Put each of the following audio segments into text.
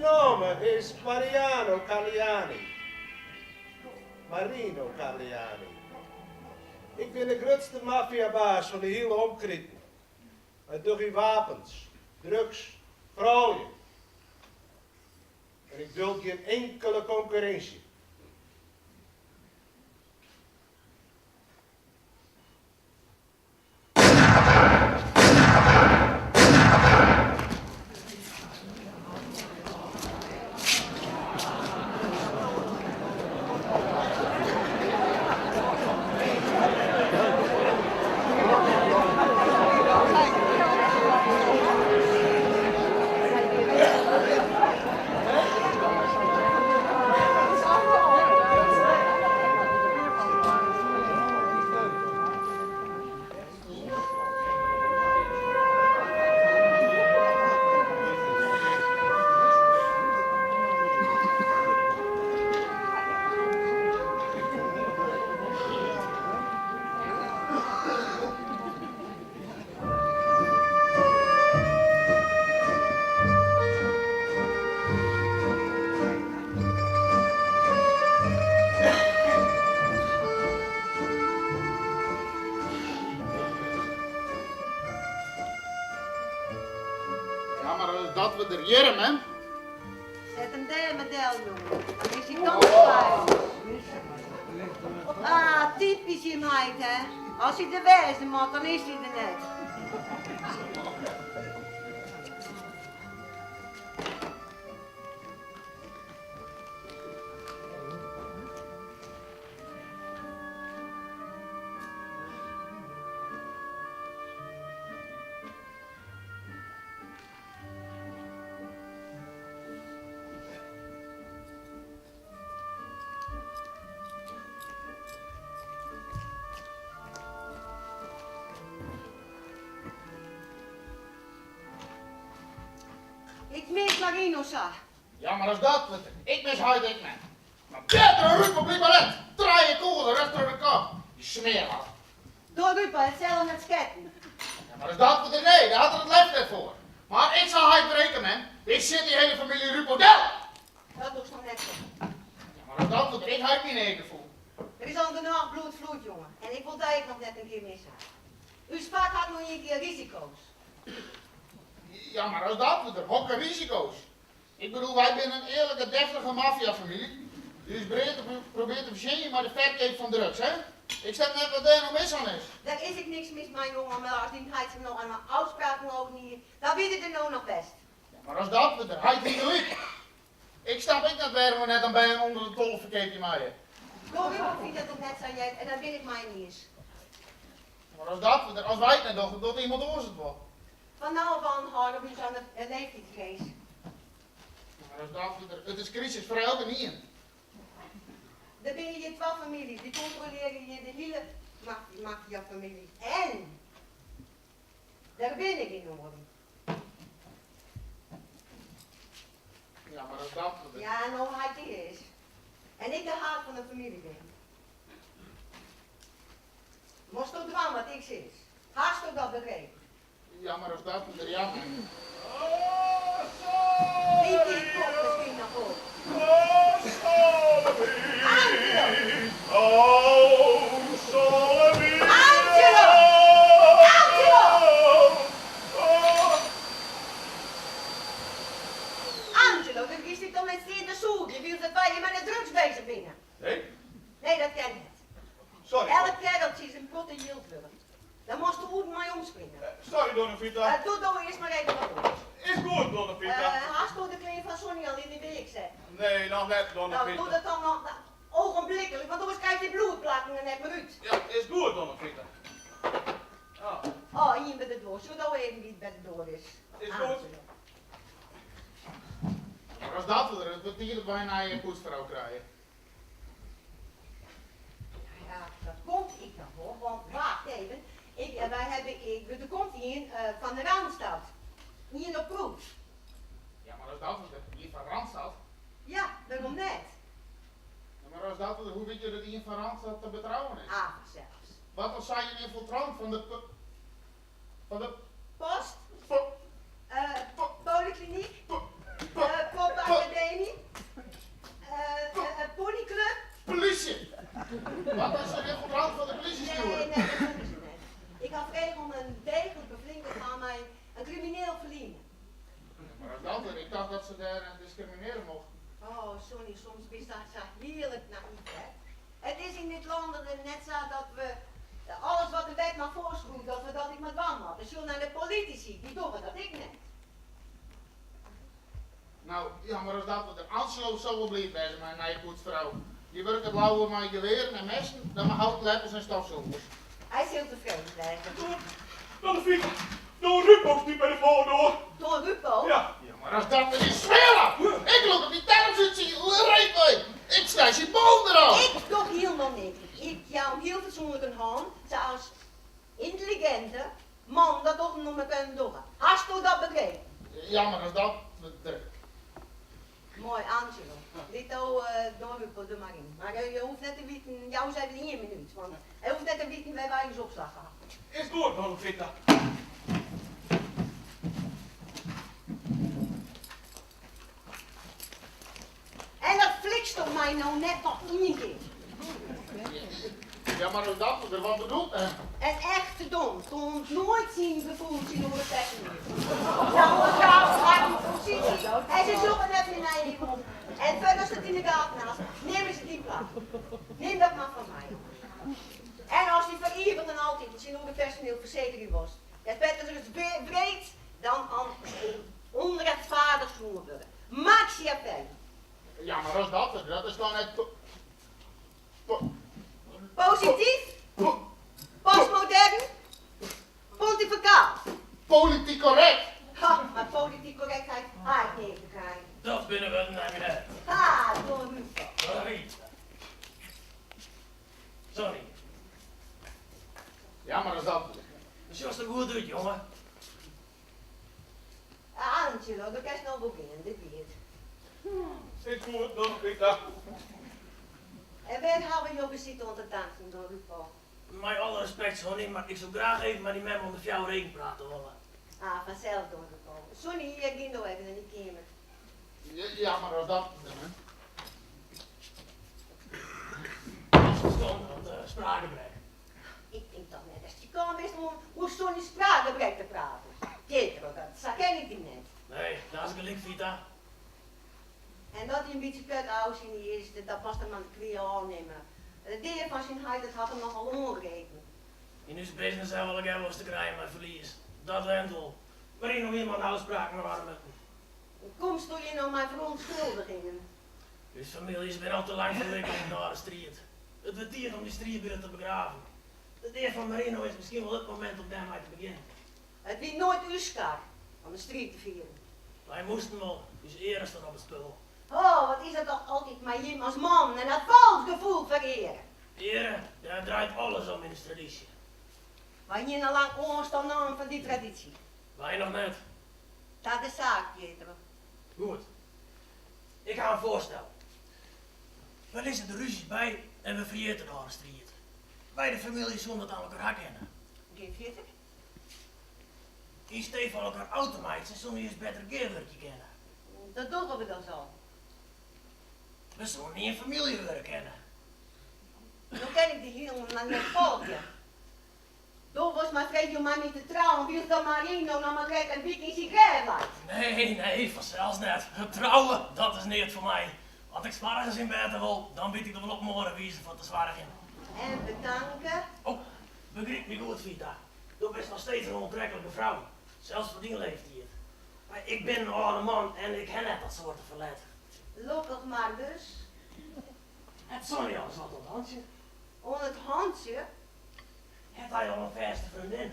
nome is Mariano Carliani. Marino Carliani. Ik bin de grutste maffiabaas fan de hiele omkriten. Wy dogge yn wapens, drugs, froulju. En ik duld gjin inkele konkurrinsje. Ja, mar as dat we der hjirre, mem. Set him dêr mar del, jonge. Dan is hy kant kwyt. Ah, typysk jim heit, hè. As hy der wêze moat, dan is hy der net. Ik mis Marino sa. Ja, mar as dat wurdt, ik mis heit ek net. Mar Pietro Rupo blykber net. Trije kûgels rjocht troch de kop. Dy smearlap. Don Rupo hat sels net sketten. Ja, mar as dat wurdt, nee, dêr hat er it lef net foar. Mar ik sil heit wreke, mem. Ik sjit dy hiele famylje Rupo del. Dat dochst noch net sa. Ja, mar as dat wurdt, ik ha ek myn eargefoel. Der is al genôch bloed floeid, jonge. En ik wol dy ek noch net in kear misse. Us fak hat no ien kear risiko's. Ja, mar as dat wurdt, hokker risiko's? Ik bedoel, wy binne in earlike, deftige maffiafamylje dy't ús brea probearret te fertsjinjen mei de ferkeap fan drugs, hè? Ik snap net wat dêr no mis oan is. Der is ek niks mis mei, jonge, mar as dyn heit him no oan de ôfspraken holden hie, dan wie er der no noch west. Ja, mar as dat wurdt, heit hie gelyk. Ik snap ek net wêrom we net in bern ûnder de 12 ferkeapje meie. Don Rupo fynt dat it net sa heart en dat bin ik mei him iens. Ja, mar as dat wurdt, as wy it net dogge, docht iemand oars it wol. Fan no ôf oan hâlde we ús oan de leeftiidsgrins. Ja, mar as dat wurdt, it is krisis foar elkenien. Der binne hjir twa famyljes, dy kontrolearje hjir de hiele maffiafamylje. En der binne gjin oaren. Ja, mar as dat. Ja, no heit hjir is. En ik de haad fan de famylje bin. Moatsto dwaan wat ik sis. Hasto dat begrepen? Ja, mar as dat der ja. Dy tiid komt miskien noch wol. Angelo! Angelo! Angelo! Angelo, do giest dy toch net stean te sûgjen wylst dat wy hjir mei de drugs bezich binne? Nee. Nee, dat kin net. Sorry. Elk kereltsje is in protte jild wurdich. Dêr moatst oer mei omspringe. Sorry, Donna Vita. Doe do earst mar even wat oars. Is goed, Donna Vita. Hasto de klean fan Sonny al yn de weach set? Nee, noch net, Donna Nou, Vita. doe dat dan noch ogenblikkelijk, want oars krijst dy bloedplakken der net mear út. Ja, is goed, Donna Vita. Oh. Oh, ien by de doar. Sjoch do even wie't by de doar is. Is goed. Mar as dat wurdt, it wurdt tiid dat wy in nije poetsfrou krije. Ja, dat komt ek noch wol, want wacht even, ik, wy hawwe ek, der komt ien fan de Randstad. Ien op proef. Ja, mar as dat wurdt, ien fan Randstad? Ja, wêrom net? Ja, mar as dat wurdt, hoe witte jo dat ien fan Randstad te betrouwen is? Ah, fansels. Wat as sy in ynfiltrant fan de fan de Post? Po Polyklinyk? Po Po Wat as se de infiltrant fan de plysje Nee, stjoere? nee, dat soene se net. Ik ha frege om in deeglike, flinke man mei in krimineel ferline. Mar as dat der, ik tocht dat se dêr net diskriminearje mochten. Oh, Sonny, soms bist sa hearlik nayf, hè? It is yn dit lân net sa dat we alles wat de wet mar foarskriuwt, dat we dat ek mar dwaan moatte. Sjoch nei de politisy, dy dogge dat ek net. No, ja, mar as dat der Angelo sil wol bliid wêze mei in nije poetsfrou. Dy wurket leaver mei gewearen en messen dan mei houten leppels en stofsûgers. Hy sil tefreden wêze. Donna Vita, Don Rupo stiet by de foardoar. Don Rupo? Ja. Ja, mar as dat der is smearlap! Ik lûk him dy terms út syn reet wei. Ik snij syn ballen derôf. Ik doch hielendal niks. Ik jou him hiel fatsoenlik in hân, sa as yntelliginte mannen dat doch noch mar kinne dogge. Hasto dat begrepen? Ja, mar as dat der. Moai, Angelo. Lit do Don Rupo der mar yn. Mar je hoecht net te witen, jou ús even ien minút, want hy hoecht net te witen wêr wy ús opslach ha. Is goed, Donna Vita. En dat fliksto my no net noch ien kear. Ja, mar as dat der wat bedoelt, hè. In echte don toant noait syn gefoel tsjinoer it personiel. Se ûndergrave harren posysje en se sjogge net mear nei jim om. En foardatst it yn de gaten hast, nimme se dyn plak. Nim dat mar fan my. En ast dy foar ivich en altyd tsjinoer it personiel fersekerje wolst, is better ris wreed dan ûnrjochtfeardich sjoen wurde. Machiavelli. Ja, mar as dat, dat is dan net Posityf? Postmodern? Pontifikaal? Polityk korrekt! Ha, mar polityk korrektheid ha ik neat te krijen. Dat binne wurden nei myn hert. Ha, Don Rupo. Sorry. Sorry. Ja, mar as dat. Do sjochst der goed út, jonge. Angelo, do kinst no wol gean, dit wie it. Is goed, Donna Vita. En wêr hawwe jo besite oan te tanken, Don Rupo? Mei alle respekt, Sonny, mar ik soe graach even mei dyn mem om de fjouwer eagen prate wolle. Ah, fansels, Don Rupo. Sonny, gean do even nei dyn keamer. Ja, mar as dat. Stom, dat spraakgebrek. Ik tink toch net datst hjir kaam bist om oer Sonny's spraakgebrek te praten. Pietro, dat sa ken ik dy net. Nee, do hast gelyk, Vita. En dat hy in bytsje kut ôfsyn is, dat moatst him mar net kwea ôfnimme. De dea fan syn heit, dat hat him nochal oangrepen. Yn ús business hawwe we allegear wolris te krijen mei ferlies. Dat went wol. Marino hie mar in ôfspraak mei warre mutten. Komsto hjir no mei ferûntskuldigingen? Us famyljes binne al te lang ferwikkele yn de âlde striid. It wurdt tiid om dy striidbile te begraven. De dea fan Marino is miskien wol it momint om dêrmei te begjinnen. It wie noait ús kar om de striid te fieren. Wy moasten wol, ús eare stond op it spul. Oh, wat is dat toch altyd mei jim as mannen en dat falsk gefoel foar eare. Eare, dêr draait alles om yn ús tradysje. Wy hiene al lang ôfstân naam fan dy tradysje. Wy noch net. Ta de saak, Pietro. Goed. Ik ha in foarstel. Wy lizze de rúzjes by en we ferjitte de âlde striid. Beide famyljes soene wat oan elkoar ha kinne. Gean fierder. Yn stee fan elkoar ôf te meitsjen, soene we just better gearwurkje kinne. Dat dogge we dochs al. We soene ien famylje wurde kinne. No kin ik dy hielendal net folgje. Do wolst my freegje om mei my te trouwen, wylst dat Marino noch mar krekt in wike yn syn grêf leit. Nee, nee, fansels net. Trouwe, dat is neat foar my. As ik smoargens yn bêd wol, dan wit ik der wol op in oare wize foar te soargjen. En betanke. Oh, begryp my goed, Vita. Do bist noch steeds in oantreklike frou, sels foar dyn leeftiid. Mar ik bin in âlde man en ik ha net dat soarte ferlet. Lokkich mar dus. Hat Sonny alris wat oan it hantsje? Oan it hantsje? Hat hy al in fêste freondin?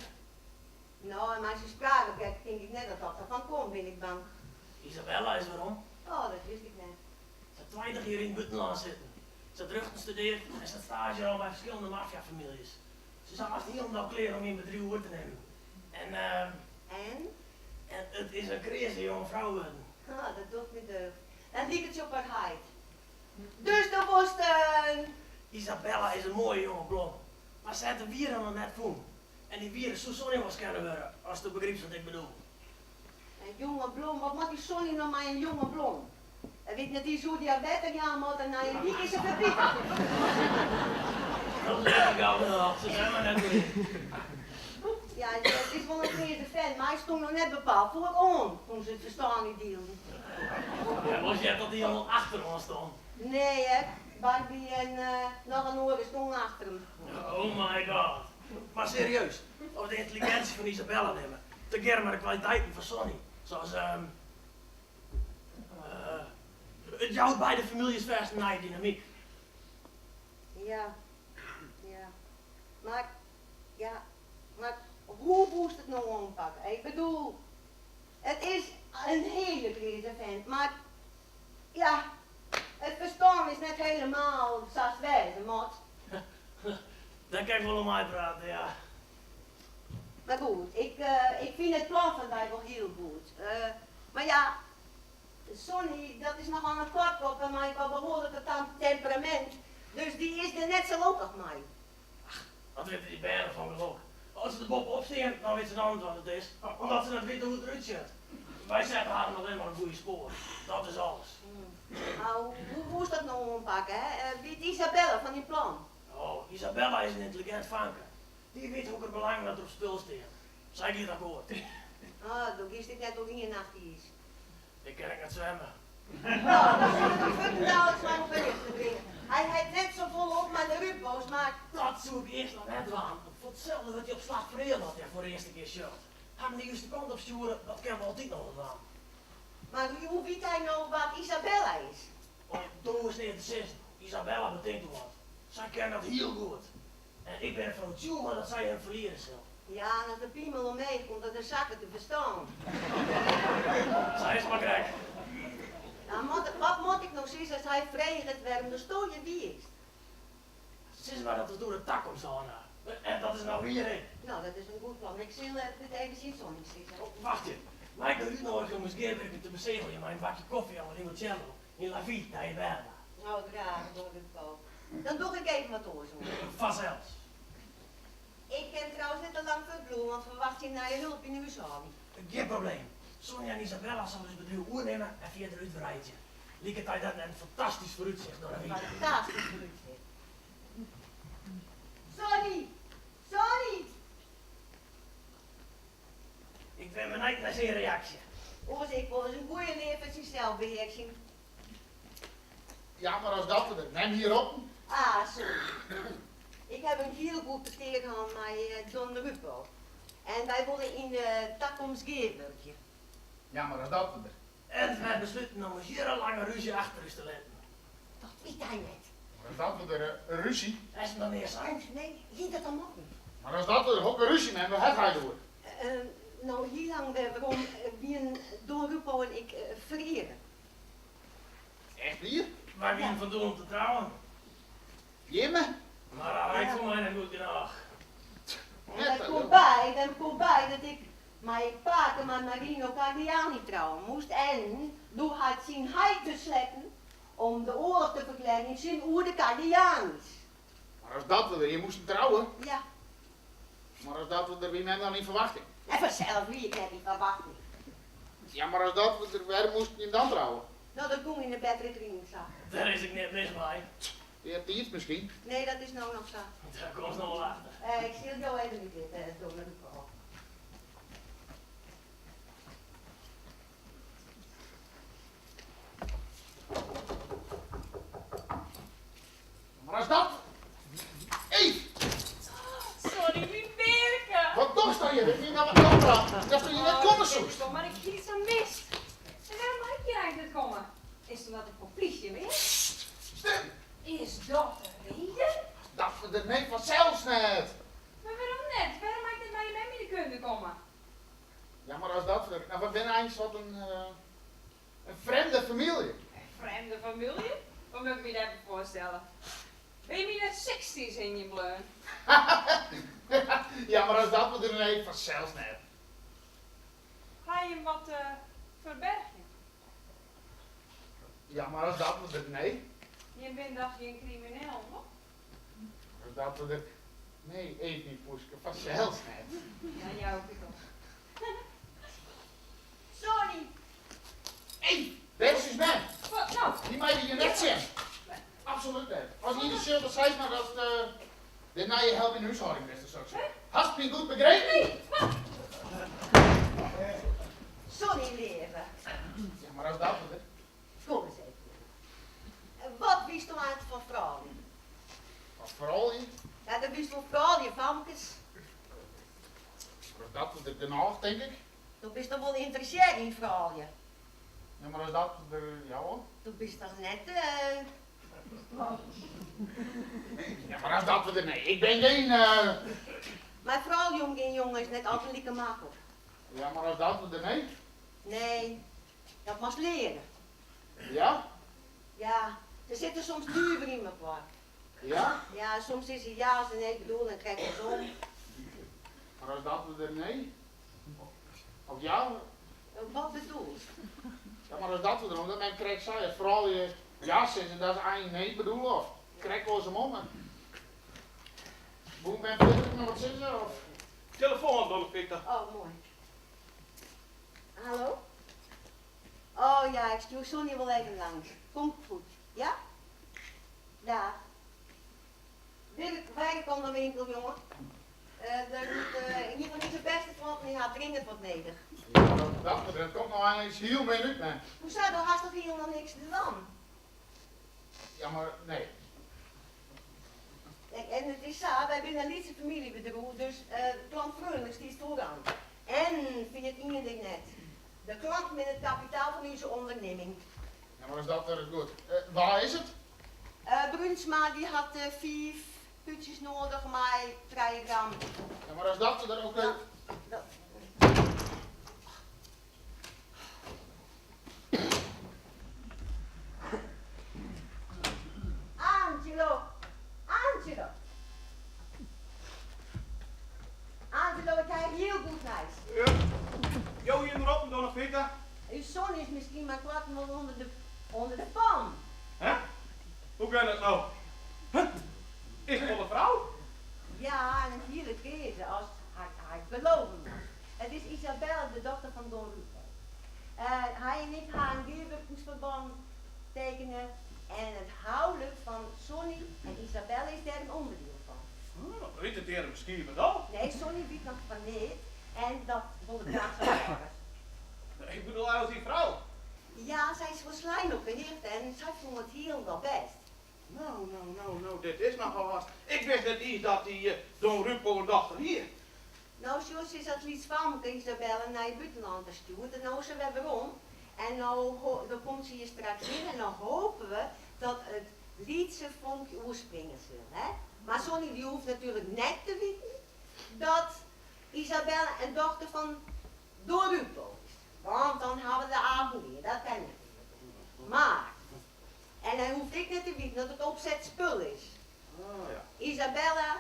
No, en mei syn spraakgebrek tink ik net dat dat derfan komt, bin ik bang. Isabella is werom. Oh, dat wist ik net. Se hat 20 jier yn it bûtenlân sitten. Se hat rjochten studearre en se hat staazje rûn by ferskillende maffiafamyljes. Se is aanst hielendal klear om myn bedriuw oer te nimmen. En, En? En it is in kreaze jonge frou wurden. Oh, dat docht my deugd. Dan liket se op har heit. Dus do wolst in. Isabella is in moaie jonge blom, mar se hat de wiere noch net fûn. En dy wiere soe Sonny wolris kinne wurde, ast do begrypst wat ik bedoel. In jonge blom? Wat moat dy Sonny no mei in jonge blom? En wit net iens hoe dy har wetter jaan moat en nei in wike is se ferpitich. Dat is net gau genôch, se zijn mar net klear. Ja, it is wol in kleaze fent, mar hy stong noch net bepaald foaroan toen se it ferstân útdielden. Ja, wolst heard dat hy al achteroan stong? Nee hear, Barbie en noch in oare stongen achter him. Oh my god. Mar serieus, as we de yntelliginsje fan Isabella nimme, tegearre mei de kwaliteiten fan Sonny, sa as It jout beide famyljes fêst in nije dynamyk. Ja, ja. Mar, ja, mar hoe woest it no oanpakke? Ik bedoel, it is in hiele grize fint, mar ja, it ferstân is net helemaal sa'st wêze moat. Dêr kin ik wol om meiprate, ja. Mar goed, ik, ik fyn it plan fan dy wol hiel goed. Mar ja, Sonny, dat is nochal in koartkop en mei wat behoarlike temperamint, dus dy is der net sa lokkich mei. Ach, wat witte dy bern fan gelok. As se der boppe-op stean, dan witte se noch net wat it is, omdat se net witte hoe't it derút sjocht. Wy sette harren allinne mar op goede spoar, dat is alles. Mar hoe woest dat no oanpakke, hè? Wit Isabella fan dyn plan? Oh, Isabella is in yntelligint fanke. Dy wit hokker belangen dat der op spul stean. Sy giet akkoart. Oh, do giest ek net oer ien nacht iis. Ik kin ek net swimme. No, dan sil ik him fuortendaliks mar op 'e hichte bringe. Hy hat net safolle op mei de Rupo's, mar. Dat soe ik earst noch net dwaan, want foar itselde wurdt hy op slach fereale as hy har foar de earste kear sjocht. Him de juste kant op stjoere, dat kinne we altyd noch wol dwaan. Mar hoe wit hy no wa't Isabella is? Oh, do hoechst neat te sizzen. Isabella betinkt wol wat. Sy ken dat hiel goed. En ik bin derfan oertsjûge dat sy him ferliede sil. Ja, en as de pimel omheech komt, dan sakket it ferstân. Sa is it mar krekt. Dan moat, wat moat ik no sizze as hy freget wêrom datsto hjir wiest? Sis mar dat we it oer de takomst hân ha. En dat is no wier ek. No, dat is in goed plan. Ik sil it even tsjin Sonny sizze. Oh, wachtsje. Mei ik dy útnoadigje om ús gearwurking te besegeljen mei in bakje kofje of in limoncello yn La Vita è Bella? No, graach, Don Rupo. Dan doch ik even wat oars oan. Fansels. Ik kin trouwens net te lang fuortbliuwe, want ferwachtsje in nije hulp yn 'e húshâlding. Gjin probleem. Sonja en Isabella sille ús bedriuw oernimme en fierder útwreidzje. Liket dy dat net in fantastysk foarútsicht, Donna Vita? Fantastysk foarútsicht. Sonny! Sonny! Ik bin benijd nei syn reaksje. Oars ek wolris in goeie lear foar syn selsbehearsing. Ja, mar as dat we der mem hier op. Ah, sorry. Ik haw in hiel goed petear hân mei Don Rupo. En wy wolle yn de takomst gearwurkje. Ja, mar as dat we der. En wy besluten om ús jierrenlange rúzje achter ús te litten. Dat wit hy net. Mar as dat we der in rúzje. Hast him noch nea sein? Nee, hie dat dan moatten. Mar as dat we der hokker rúzje mem, wêr hat hy it oer? No, hiel lang wer werom wienen Don Rupo en ik fereale. Echt wier? Wy wienen fan doel om te trouwen. Jimme? Mar har heit fûn my net goed genôch. En dêr komt by, dêr komt by dat ik mei pake mei Marino Cagliani trouwe moast en doe hat syn heit besletten om de oarloch te ferklearjen tsjinoer de Cagliani's. Mar as dat we der, jim moasten trouwe? Ja. Mar as dat we der wie mem dan yn ferwachting? En fansels wie ik net yn ferwachting. Ja, mar as dat we der wêr moasten jim dan trouwe? No, dat gong yn de bettere tiden sa. Dêr is ek neat mis mei. Eartiids miskien? Nee, dat is no noch sa. Dêr komst no wol achter. Ik sil jo even útlitte, Don Rupo. Mar as dat. Ey! Sorry, myn bearke. Wat dochst dan hjir? Ik wie no wat oprap datsto hjir net komme soest. Oh, mar ik hie dy sa mist. En wêrom mei ik hjir eins net komme? Is it omdat ik foar plysje bin? Sst, stil! Is dat de reden? Dat der nee, fansels net. Mar wêrom net? Wêrom mei ik net mei je mem yn de kunde komme? Ja, mar as dat. No, we binne eins wat in frjemde famylje. In frjemde famylje? Wat moat ik my dêrby foarstelle? Binne jim yn de sixties hingjen bleaun? Ja, mar as dat we der nee, fansels net. Ha jim wat te ferbergjen? Ja, mar as dat we der nee. Jim binne dochs gjin kriminelen, wol? As dat we der nee, Eve myn poeske, fansels net. Dan jou ik it op. Sorry. Eve, dêr is ús mem. Wat no? help yn de húshâlding bist of soks. Hast my goed begrepen? Sonny leave. Ja, mar as dat it. Kom ris even. Wat witsto eins fan froulju? Fan froulju? Ja, do witst wol froulju, famkes. Mar as dat der genôch, tink ik. Do bist toch wol ynteressearre yn froulju? Ja, mar as dat der, ja hoor. Do bist toch net. Uh... Ja, mar as dat der, nee, ik bin gjin. Uh... Mei froulju omgean, jonge, is net altyd like maklik. Ja, mar as dat der, nee. Nee, dat moatst leare. Ja? Ja, der sitte soms nuver yn mekoar. Ja? Ja, soms is in ja as in nee bedoeld en krekt andersom. Mar as dat der nee? Of ja? Wat bedoelst? Ja, mar as dat der, omdat men krekt sei, as froulju ja sizze, dat is eins nee bedoele, of krekt oarsom. Woe men fierder noch wat sizze? Of? Telefoan, Donna Vita. Oh, moai. Hallo? Oh ja, ik stjoer Sonny wol even langs. Komt goed, ja? Daach. Dirk, wy komme de winkel, jonge. Der moet ien fan ús bêste klanten, dy hat dringend wat nedich. Ja, dat, dat komt no eins hiel min út, mem. Hoesa, do hast toch hielendal niks te dwaan? Ja, mar nee. Kijk, en it is sa, wy binne in lytse famyljebedriuw, dus klantfreonlik stiet foaroan. En ferjit ien ding net, de klanten binne it kapitaal fan ús ûndernimming. Ja, mar as dat der goed. Wa is it? Brunsma dy hat fiif púdsjes noadich mei trije gram. Ja, mar as dat der ook. Ja, dat. Angelo, Angelo. Angelo, ik ha hiel goed nijs. Ja. Jo hiene roppen, Donna Vita? Us Sonny is miskien mei koarten wol ûnder de, ûnder de pan. Hè? Hoe kin dat no? Huh? Is it wol in frou? Ja, en in hiele kreaze, ast har geloven moatst. It is Isabelle, de dochter fan Don Rupo. Hy en ik ha in gearwurkingsferbân tekene en it houlik fan Sonny en Isabelle is dêr in ûnderdiel fan. Wit it earme skiif it al? Nee, Sonny wit noch fan neat en dat wol er graach sa hâlde. Ik bedoel eins dy frou. Ja, sy is folslein op 'e hichte en sy fûn it hielendal bêst. No, no, no, no, dit is nochal wat. Ik wist net iens dat dy Don Rupo in dochter hie. No, sjoch, se is as lyts famke Isabelle nei it bûtenlân ta stjoerd en no is se wer werom. En no dan komt se hjir straks yn en no hope we dat it lytse fonkje oerspringe sil, hè. Mar Sonny dy hoecht natuerlik net te witten dat Isabelle in dochter fan Don Rupo is. Want dan hawwe de apen mear, dat kin natuerlik net. Mar, en hy hoecht ek net te witten dat it opset spul is. Isabella,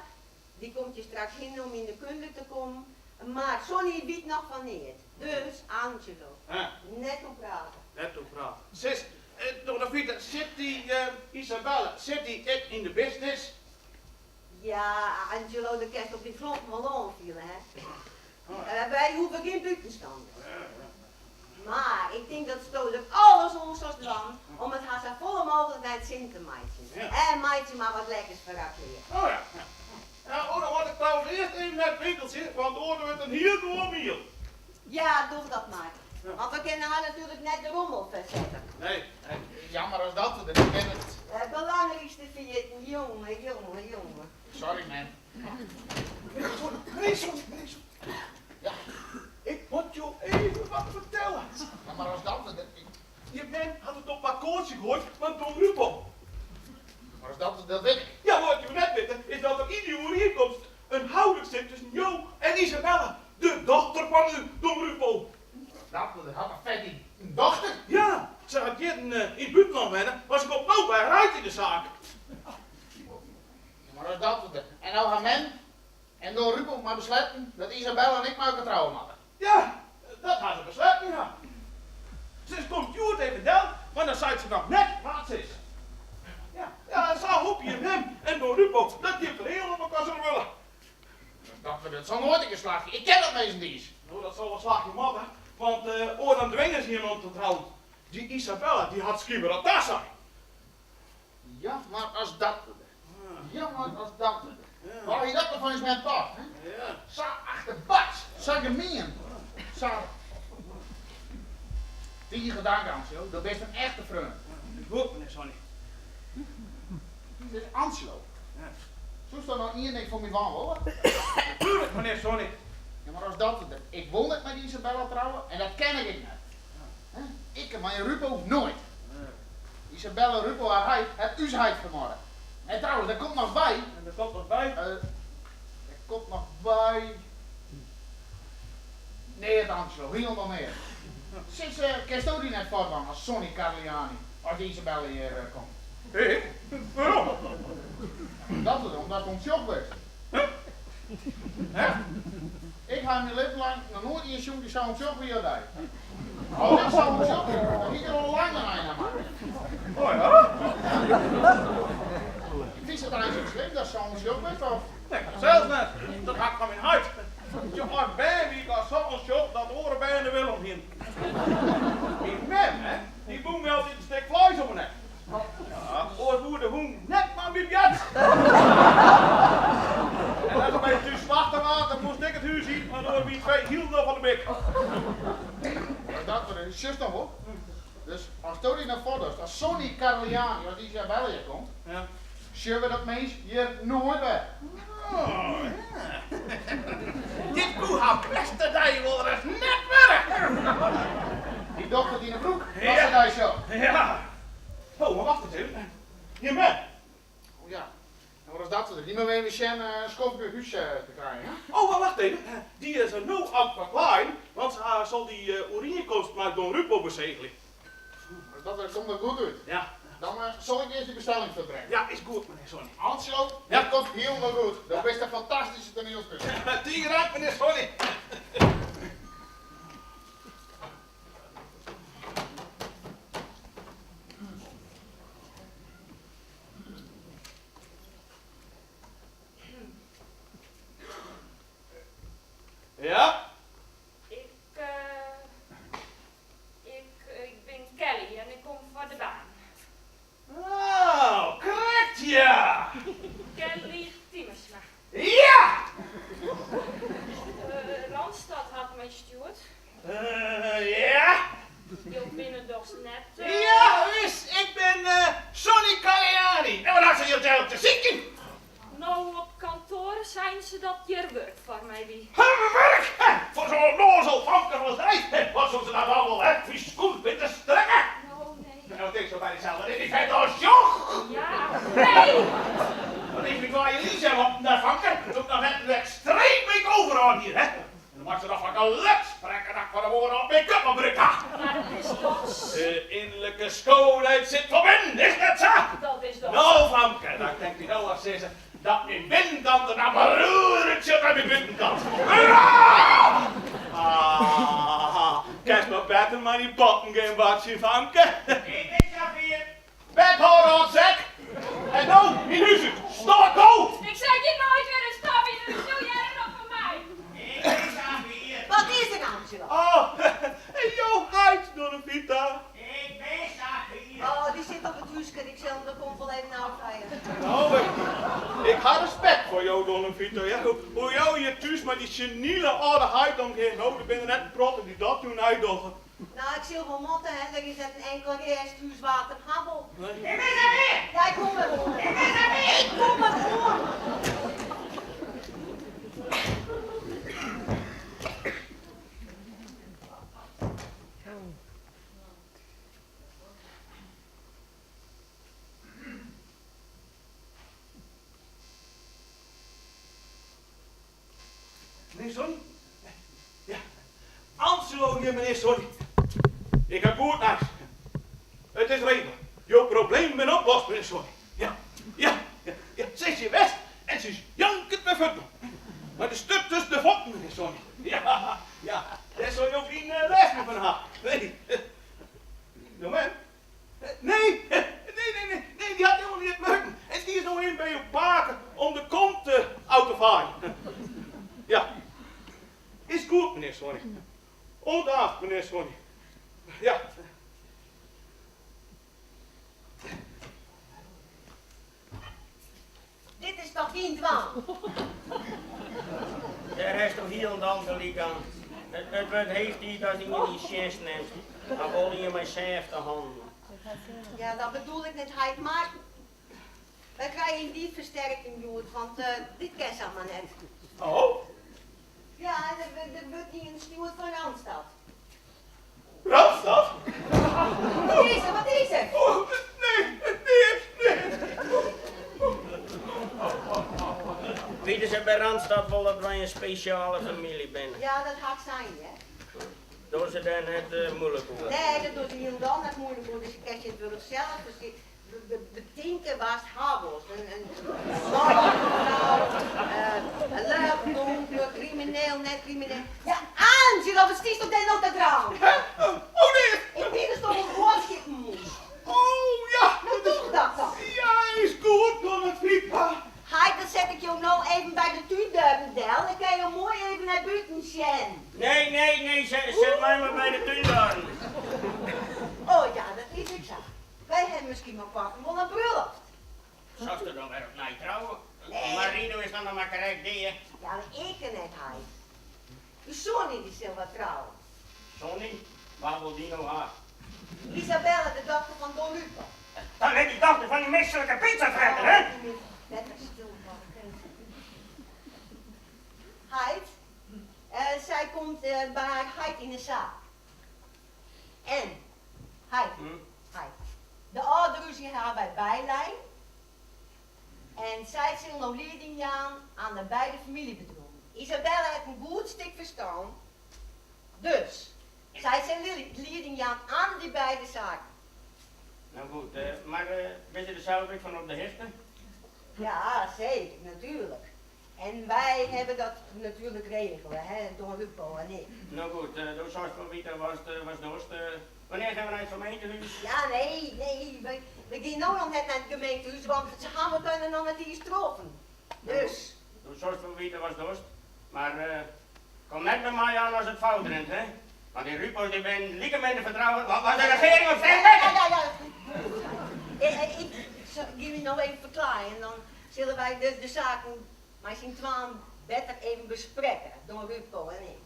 dy komt hjir straks hin om yn de kunde te kommen, mar Sonny wit noch fan neat. Dus, Angelo, net oer prate. Net oer prate. Sis, Donna Vita, sit dy Isabella, sit dy ek yn de business? Ja, Angelo, dat kinst op dyn klompen wol oanfiele, hè. Wy hoege gjin bûtenstanners. Mar ik tink datsto der alles oan silst dwaan om it har safolle mooglik nei it sin te meitsjen. En meitsje mar wat lekkers foar har klear. Oh ja. Ja, oh, dan moat ik trouwens earst even nei it winkeltsje, want oars wurdt it in hiel gewoan miel. Ja, doch dat mar. Want we kinne har natuerlik net de rommel fersette. Nee, nee. Jammer as dat, ik bin it. It belangrykste ferjitten, jonge, jonge, jonge. Sorry, mem. Meneer Sonny, meneer Sonny. Ja. Ik moat jo even wat fertelle. Ja, mar as dat... Je mem hat it op akkoartsje goaid mei Don Rupo. Mar as dat, dat wit ik. Ja, wat jo net witte is dat der yn dy oerienkomst in houlik sit tusken jo en Isabella, de dochter fan Don Rupo. Dat hat de fet in dochter? Ja, se hat jierren yn it bûtenlân wenne, mar se komt no by har heit yn de saak. Ja, mar as dat, en no ha mem en Don Rupo mar besletten dat Isabella en ik mei elkoar trouwe moatte. Ja, dat ha se besletten, ja. Se komt hjoed even del, mar dan seit se noch net wa't se is. Ja, ja, sa hoopje je mem en Don Rupo dat jim fereale op elkoar sille wurde. Dat dat sil noait in kear slagje. Ik ken dat meastentiids. No, dat sil wol slagje moatte, want oars dan dwinge se jim om te trouwen. Dy Isabella, dy hat skynber al tasein. Ja, mar as dat. Ja, mar as dat. Waar hie dat noch fan ús mem tocht, hè? Sa achterbaks, sa gemien, sa. Tige dank, Angelo. Do bist in echte freon. Goed, menear Sonny. Sis, Angelo. Soest dan noch ien ding foar my dwaan wolle? Natuerlik, menear Sonny. Ja, mar as dat, ik wol net mei dy Isabella trouwe en dat kin ik ek net. Ik mei Rupo noait. Isabella Rupo har heit hat ús heit fermoarde. En trouwens, der komt noch by. En der komt noch by? Der komt noch by. Neat, Angelo, hielendal neat. Sis, kinsto dy net foardwaan as Sonny Carliani as dy Isabella hjir komt? Ik? Wêrom? Dat is omdatst ûntsjoch bist. Hè? Ik ha yn myn libben lang noch noait ien sjoen dy't sa ûntsjoch wie as dy. As ik sa ûntsjoch wie, dan hie ik der al lang in ein oan makke. Oh ja? Fynst it eins ek slim datst sa ûntsjoch bist, of? Nee, fansels net. Dat ha ik fan myn heit. Sjoch, as bern wie ik al sa ûntsjoch dat oare bern der wille om hienen. Myn mem, hè, dy bûn my altyd in stik fleis om 'e nek. Ja, oars woe de hûn net mei my bjetse. En as er by thús slachte waard, dan moast ik it hús yn, want oars wie it fee hielendal fan de bik. Dat sjochst dan wol. Dus asto dy no foardochst as Sonny Carliani as Isabella hjir komt, sjogge we dat mins hjir noait wer. Oh ja. Dit koe har bêste dei wolris net wurde. Dy docht it yn 'e broek as se dy sjocht. Ja. Oh, mar wacht ris even. Jim mem. Oh ja. En wat is dat? Dy moatte we even sjen in skoftke hús te krijen, hè? Oh, mar wacht even. Dy is no oan it ferklaaien, want se sil dy oerienkomst mei Don Rupo besegelje. Dat komt der goed út. Ja. Dan sil ik earst dy bestelling fuortbringe. Ja, is goed, menear Sonny. Angelo, dit komt hielendal goed. Do bist in fantastyske toanielspiler. Tige dank, menear Sonny. Ja? Ik, ik, ik bin Kelly en ik kom foar de baan. Oh, krekt ja! Kelly Tiemersma. Ja! Randstad hat my stjoerd. Ja? Jo binne dochs net. Ja, wis, ik bin Sonny Caliani. En wat hat se hjir dêr te sykjen? No, op kantoar seinen se dat hjir wurk foar my wie. Wurk? Foar zo'n onnoazel famke as dy? Wat soe se dan wel wol, hè? Myn skoech witte strekke? No, nee. En wat tinkt se by dysels? Is dy fent ûnsjoch? Ja, nee! Wat is myn kwaaie Lisa wat in famke? Doe't noch net in ekstreem make-over oan hie, hè? En dan moat se noch fan geluk sprekke dat ik fan 'e moarn al make-up op brûkt ha. Mar it is dochs. De innerlijke schoonheid sit van binnen, is net sa? Dat is dochs. No, famke, dan kin ik dy no al sizze dat myn binnenkant der noch beroerd útsjocht as myn bûtenkant. Hoera! Ah, kinst mar better mei dyn potten gean boartsjen, famke. Ik bin safier. Bek hâlde, âld sek! En no, myn hús út! Stomme ko! Ik set hjir noait wer in stap yn hús, jo hearre noch fan my. Ik bin safier. Wat is der Angelo? Oh, jo heit, Donna Vita. Ik bin safier. Oh, dy sit op it húske, ik sil him de kont wol even ôffeie. No, ik ha respekt foar jo, Donna Vita. Ja, hoe jo hjir thús mei dy senile âlde heit omgean, no, der binne net in protte dy't dat jo neidogge. No, ik sil wol moatte, hè, der is net in inkele gêsthús wa't him ha wol. Ik bin safier! Ja, ik kom der oan. Ik bin safier! Ik kom der oan! Menear Sonny? Ja, Angelo hjir, menear Sonny. Ik ha goed nijs. It is regele. Jo probleem binne oplost, menear Sonny. Ja, ja, ja, se is hjir west en se is jankend wer fuortgien. Mei de sturt tusken de fuotten, menear Sonny. Ja, ja, dêr sille jo gjin lêst mear fan ha. Nee. Jo mem? Nee, nee, nee, nee, nee, dy hat hielendal neat murken. En dy is no even by jo pake om de kont ôf te faaien. Ja. Is goed, menear Sonny. Oant aanst, menear Sonny. Ja. Dit is toch gjin dwaan. Dêr hast hielendal gelyk oan. It wurdt heech tiid as ien yn tsjinst nimt, mar wol ien mei sêfte hannen. Ja, dat bedoel ik net, heit, mar wy krije yndie fersterking hjoed, want dit kin samar net. Oh? Ja, der wurdt ien stjoerd fan Randstad. Randstad? Wat is der, wat is der? Oh, nee, neat, neat. Witte se by Randstad wol dat wy in spesjale famylje binne? Ja, dat ha ik sein, hear. Dogge se dêr net moeilik oer? Nee, dat dogge se hielendal net moeilik oer. Dus kinst tsjintwurdich sels betinke watst ha wolst. In man, in frou, in leuk, donker, krimineel, net krimineel. Ja, Angelo, wat stiest dêr no te dwaan? Hè? Oh nee! Ik wie dus toch wol boadskippen moast. Oh ja! No doch dat dan. Ja, is goed, Donna Tripa. Heit, dan set ik jo no even by de túndeuren del, dan kinne jo moai even nei bûten sjen. Nee, nee, nee, set my mar by de túndoarren. Oh ja, dat is ek sa. Wy hawwe miskien mei koarten wol in brulloft. Silst dan wer opnij trouwe? Nee. Marino is dan noch mar krekt dea. Ja, mar ik net, heit. De Sonny dy sil wat trouwe. Sonny? Wa wol dy no ha? Isabelle, de dochter fan Don Lupo. Dan net dy dochter fan dy mislike pizzafretter, hè? Oh, better stil wurde. Heit, sy komt by har heit yn 'e saak. En, heit, heit, de âlde rúzje ha wy bylein en sy sil no lieding jaan aan de beide famyljebedriuwen. Isabelle hat in goed stik ferstân, dus sy sil lieding jaan aan dy beide saken. No goed, mar binne se der sels ek fan op de hichte? Ja, seker, natuerlik. En wy hawwe dat natuerlik regele, hè, Don Rupo en ik. No goed, do silst wol witte watst dochst. Wannear gean we nei it gemeentehûs? Ja, nee, nee, we gean no noch net nei it gemeentehûs, want se hawwe elkoar noch net iens troffen. Dus. Do silst wol witte watst dochst, mar kom net by my oan as it fout rint, hè? Want dy Rupo's dy binne like min te fertrouwen as de regearing op Ja, ja, ja. Ik gean my no even ferklaaien en dan sille wy de saken mei syn twaen better even besprekke, Don Rupo en ik.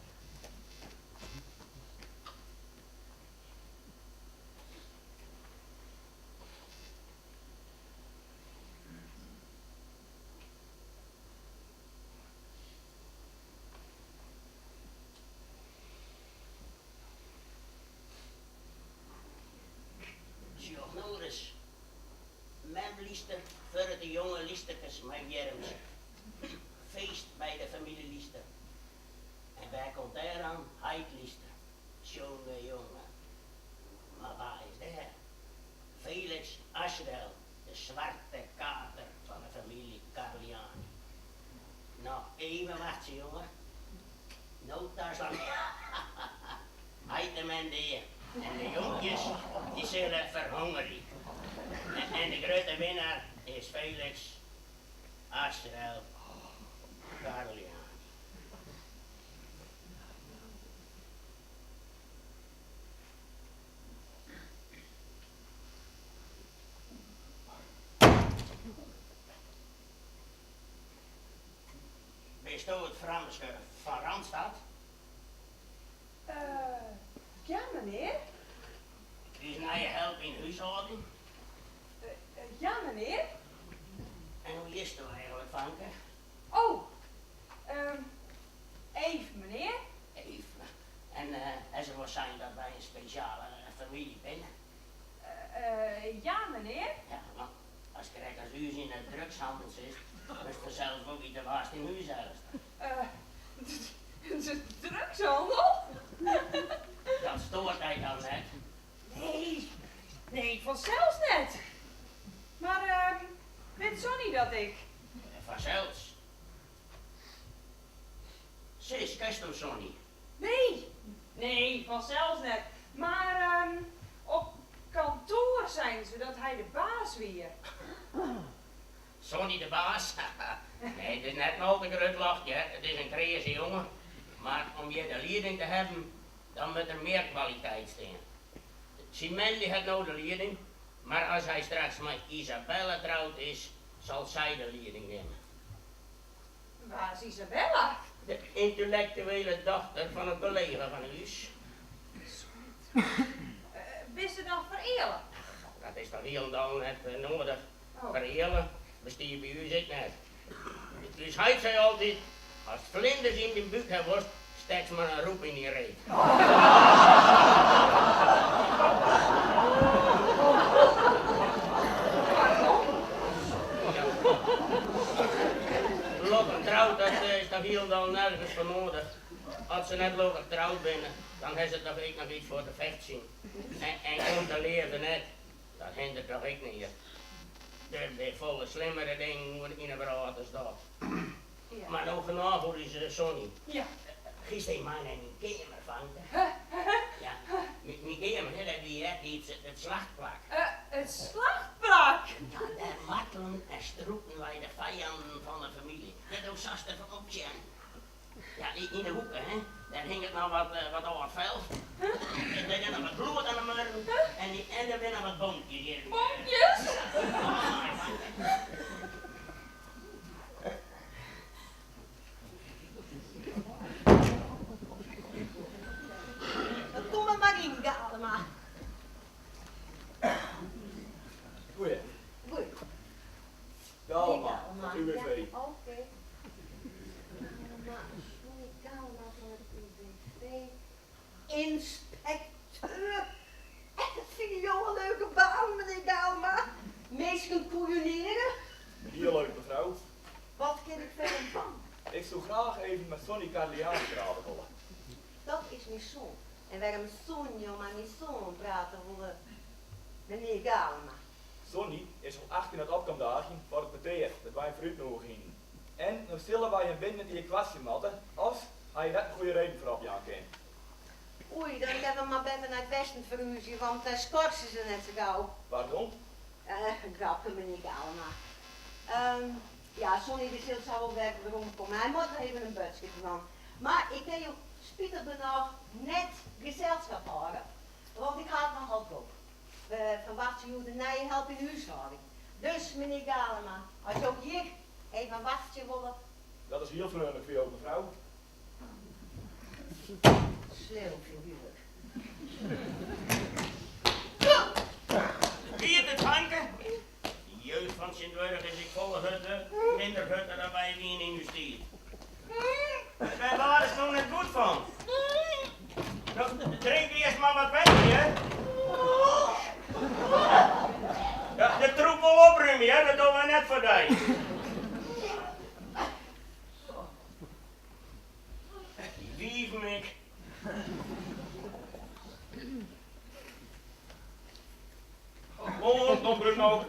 Sjoch no ris. Mem Lister fuorret de jonge Listerkes mei wjirms. Feest by de famylje Lister. En wêr komt dêr dan heit Lister? Tsjonge jonge. Mar wa is dêr? Felix Asrel, de swarte kater fan de famylje Carliani. No, even wachtsje jonge. No taslaan. Heit en mem dea en de jonkjes dy sille ferhongerje. En de grutte winnaar is Felix Asrel Carliani. Bisto it famke fan Randstad? Eh, ja menear. Ús nije help yn 'e húshâlding. Ja menear. En hoe hjitsto eigenlik, fanke? Oh, Eef menear. Eef. En ha se wol sein dat wy in spesjale famylje binne? Ja menear. Ja, want ast krekt as ús yn 'e drugshannel sitst, moatst fansels wol witte wa'tst yn hûs hellest. De drugshannel? Dat stoart dy dan net? Nee, nee, fansels net. Mar wit Sonny dat ek? Fansels. Sis, kensto Sonny? Nee, nee, fansels net. Mar op kantoar seinen se dat hy de baas wie. Sonny de baas? Nee, it is net in al te grut loft, hear. It is in kreaze jonge. Mar om hjir de lieding te hawwen, dan moat der mear kwaliteit stean. Syn mem dy hat no de lieding, mar as hy straks mei Isabelle troud is, sil sy de lieding nimme. Wa is Isabella? De yntelektuele dochter fan in kollega fan ús. Binne se dan fereale? Dat is toch hielendal net noadich. Fereale bestiet by ús ek net. Us heit sei altyd, ast flinders yn dyn búk ha wolst, stekst mar in rûp yn dyn reet. Lokkich troud, dat is toch hielendal nergens foar noadich. As se net lokkich troud binne, dan ha se toch ek noch iets foar te fechtsjen. En komt de leafde net, dat hinderet toch ek neat. Der binne folle slimmere dingen yn 'e wrâld as dat. Mar no genôch oer ús Sonny. Giest even mei nei myn keamer, fanke? Ja, myn keamer, hè, dat wie eartiids it slachtplak. It slachtplak? Ja, dêr martelen en strûpten wy de fijannen fan de famylje. Dêr do sast derfan opsjen. Ja, yn de hoeke, hè, dêr hinget noch wat âld fel. En dêr is noch wat bloed oan de muorren. En der binne noch wat bonkjes hjir. Bonkjes? Kom der mar yn, Galema. Goeie. Goeie. Galema, UWV. Ja, oké. Galema, Sonny Galema fan it UWV. Ynspekteur. En dat fine jo in leuke baan, menear Galema? Minsken koeionearje? Hiel leuk, mefrou. Wat kin ik foar jim dwaan? Ik soe graach even mei Sonny Carliani prate wolle. Dat is myn soan. En wêrom soenen jo mei myn soan prate wolle, menear Galema? Sonny is al 18 net op kaam daagjen foar it petear dat wy him foar útnûge hienen. En no sille wy him binnen it jier koartsje moatte as hy hjir net in goede reden foar opjaan kin. Oei, dan kinne we mar better nei it westen ferhúzje, want dêr skorse se net sa gau. Pardon? Grapke, menear Galema. Ja, Sonny dy sil sa wol wer weromkomme. Hy moat noch even in boadskip dwaan. Mar ik kin jo spitich genôch net geselskap hâlde, want ik ha it nochal drok. We ferwachtsje hjoed in nije help yn de húshâlding. Dus, menear Galema, as jo hjir even wachtsje wolle. Dat is hiel freonlik fan jo, mefrou. Slim figuer. Giet it, fanke? De jeugd fan tsjintwurdich is ek folle hurder, minder hurder dan wy wiene yn ús tiid. Wêr waardest no net goed fan? No, drink earst mar wat wetter, hear. Ja, de troep wol oprúmje, hear, dat dogge wy net foar dy. Dy wiven ek. Moarn, Don Bruno.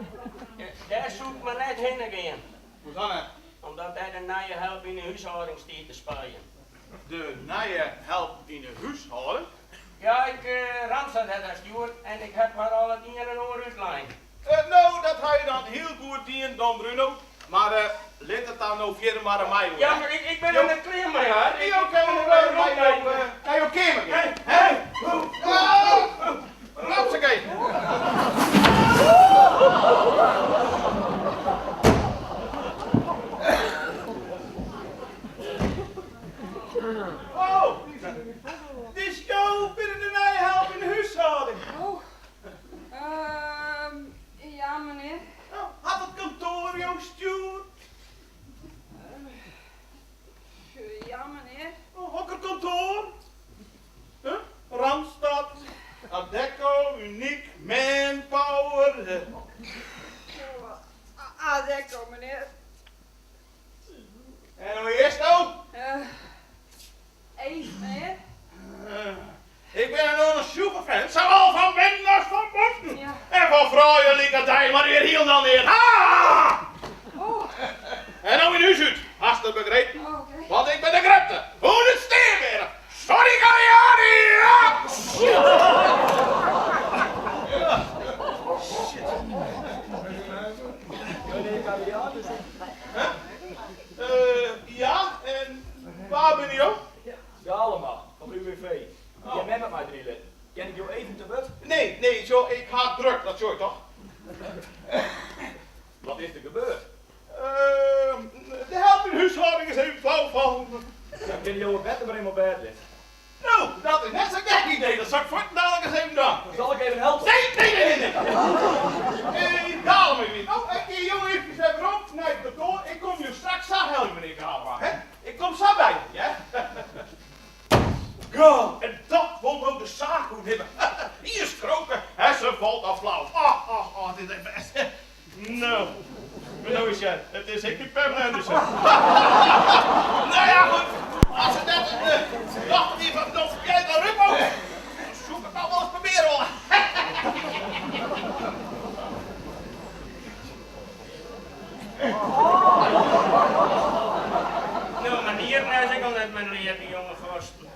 Dêr soe ik mar net hinne gean. Hoesa net? Omdat dêr de nije help yn 'e húshâlding stiet te spuien. De nije help yn 'e húshâlding? Ja, ik Randstad hat har stjoerd en ik heb har al it ien en oar útlein. No, dat ha je dan hiel goed dien, Don Bruno. Mar lit it dan no fierder mar oan my oer. Ja, mar ik bin der net klear mei har. Jo kinne wol even nei jo keamer gean. Hè? Hopsakee. Oh, dus jo binne de nije help yn de húshâlding. Oh, ja menear. Hat it kantoar jo stjoerd? Ja menear. Hokker kantoar? Randstad, Adecco, Uniek, Manpower. Adecco menear. En hoe hjitsto? Eef menear. Ik bin in oanstjoege frjemd, sawol fan binnen as fan bûten. En fan froulju lykas dy moat hjir hielendal neat ha! En no myn hús út, hast it begrepen? Want ik bin de grutte, ûnútsteanbere Sonny Galliani! Ja, en wa binne jo? Galema, fan UWV. Jim mem hat my deryn litten. Kin ik jo even te wurd? Nee, nee, sjoch, ik ha it druk, dat sjoch ik toch. Wat is der gebeurd? De help. help yn de húshâlding is even flau fallen. Dan kinne jo it better mar even op bêd lizze. No, dat is net sa'n gek idee, dat sil ik fuortendalik ris even dwaan. Dan sil ik even helpe. Nee, nee, nee, nee, nee. Galema, wie No, ik gean jo eefkes wer werom nei it kantoar. Ik kom jo straks sa heljen, menear Galema, hè. Ik kom sa by jo, hear. Goh, en dat wol no de saak oernimme. Ien skroke en se falt al flau. Och, och, och, dit is bêst. No, mar no ris sjen, it is ek dy Pamela Anderson. No ja, goed, as it net de dochter wie fan Don Pietro Rupo, dan soe ik it noch wolris probearje wolle. No, manieren is ek al net men leart, dy jonge gasten.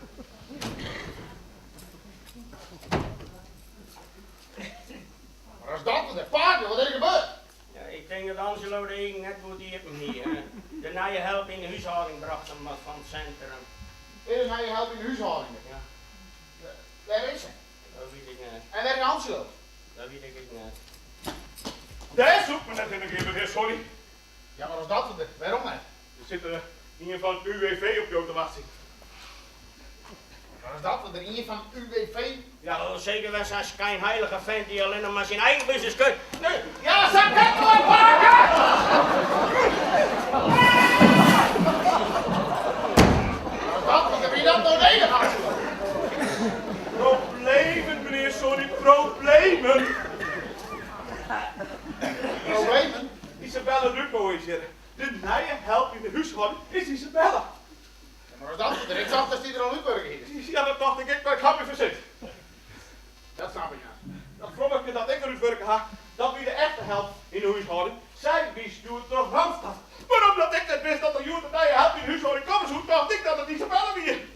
Mar as dat de pake, wat is der gebeurd? Ja, ik tink dat Angelo de eagen net goed iepen hie. De nije help yn de húshâlding brocht him wat fan it sintrum. De nije help yn de húshâlding? Ja. Wêr is se? Dat wit ik net. En wêr is Angelo? Dat wit ik ek net. Dêr soe ik mar net hinne gean, menear Sonny. Ja, mar as dat der, wêrom net? Der sit der ien fan it UWV op jo te wachtsjen. Mar as dat der ien fan it UWV? Ja, dat is seker wer sa'n skynheilige fint dy't allinnich mar syn eigen business ken. Nee. Ja, sa ken ik wol, pake! Mar as dat der, wie dat no nedich, Angelo? Problemen, menear Sonny, problemen! Problemen? Isabelle Rupo is hjir. De nije help yn de húshâlding is Isabella. Ja, mar as dat der, ik tocht datst dy der al útwurke hiest. Ja, dat tocht ik ek, mar ik haw my fersind. Dat snap ik net. Dat frommeke dat ik der útwurke ha, dat wie de echte help yn de húshâlding. Sy wie stjoerd troch Randstad. Mar omdat ik net wist dat der hjoed in nije help yn de húshâlding komme soe, tocht ik dat it Isabella wie.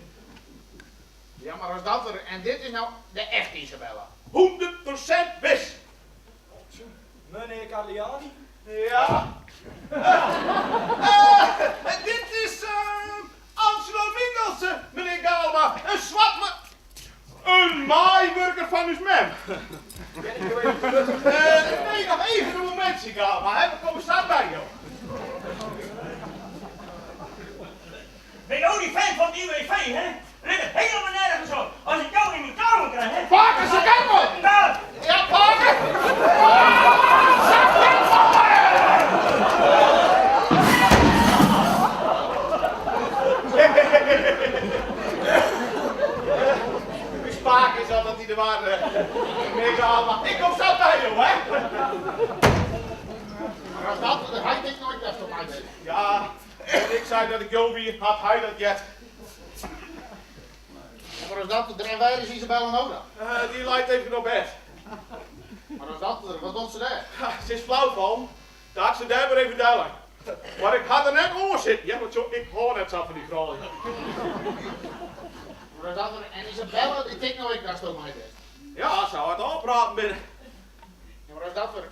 Ja, mar as dat der, en dit is no de echte Isabella. 100% wis! Menear Carliani? Ja. Dit is Angelo Mingels, menear Galema. In swart In meiwurker fan ús mem. Kin ik jo even prutse? Nee, noch even in momintsje, Galema. Hè. We komme sa by jo. Ben jo dy fint fan it UWV, hè? Liket helemaal nergens op. As ik jo yn myn klauwen krij, hè? Pake, se ken wol! Ja, pake! Se ken wol! Us pake is altyd yn de war, menear Galema. Ik kom sa by jo, hè? Mar as dat, de heit ek noait best op my west. Ja, en ik sei dat ik jo wie, hat hy dat heard. Ja, mar as dat der en wêr is Isabella no dan? Dy leit even op bêd. Mar as dat der, wat docht se dêr? Se is flau fallen. Dêr ha ik se dêr mar even dellein. Mar ik ha der net oan sitten, hear, want sjoch, ik hâld net sa fan dy froulju. Mar as dat der, en Isabella, dy tinkt no ek datsto mei bist. Ja, sa it ôfpraten binne. Ja, mar as dat der,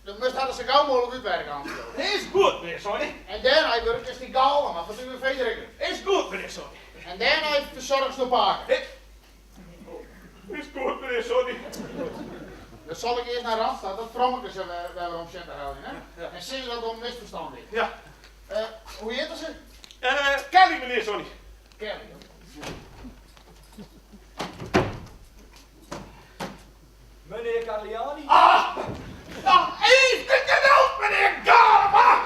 Dan moatst har der sa gau mooglik útwerke, Angelo. Is goed, menear Sonny. En dêrnei wurkest dy Galema fan it UWV der ek út. Is goed, menear Sonny. En dêrnei fersoargst do pake. Is goed, menear Sonny. Dan sil ik earst nei Randstad dat frommeke se wer werom sjen te heljen, hè? En sizze dat it om in misferstân giet. Ja. Hoe hjitte se? Kelly, menear Sonny. Kelly, oké. Menear Carliani? Ah! Noch even geduld, menear Galema!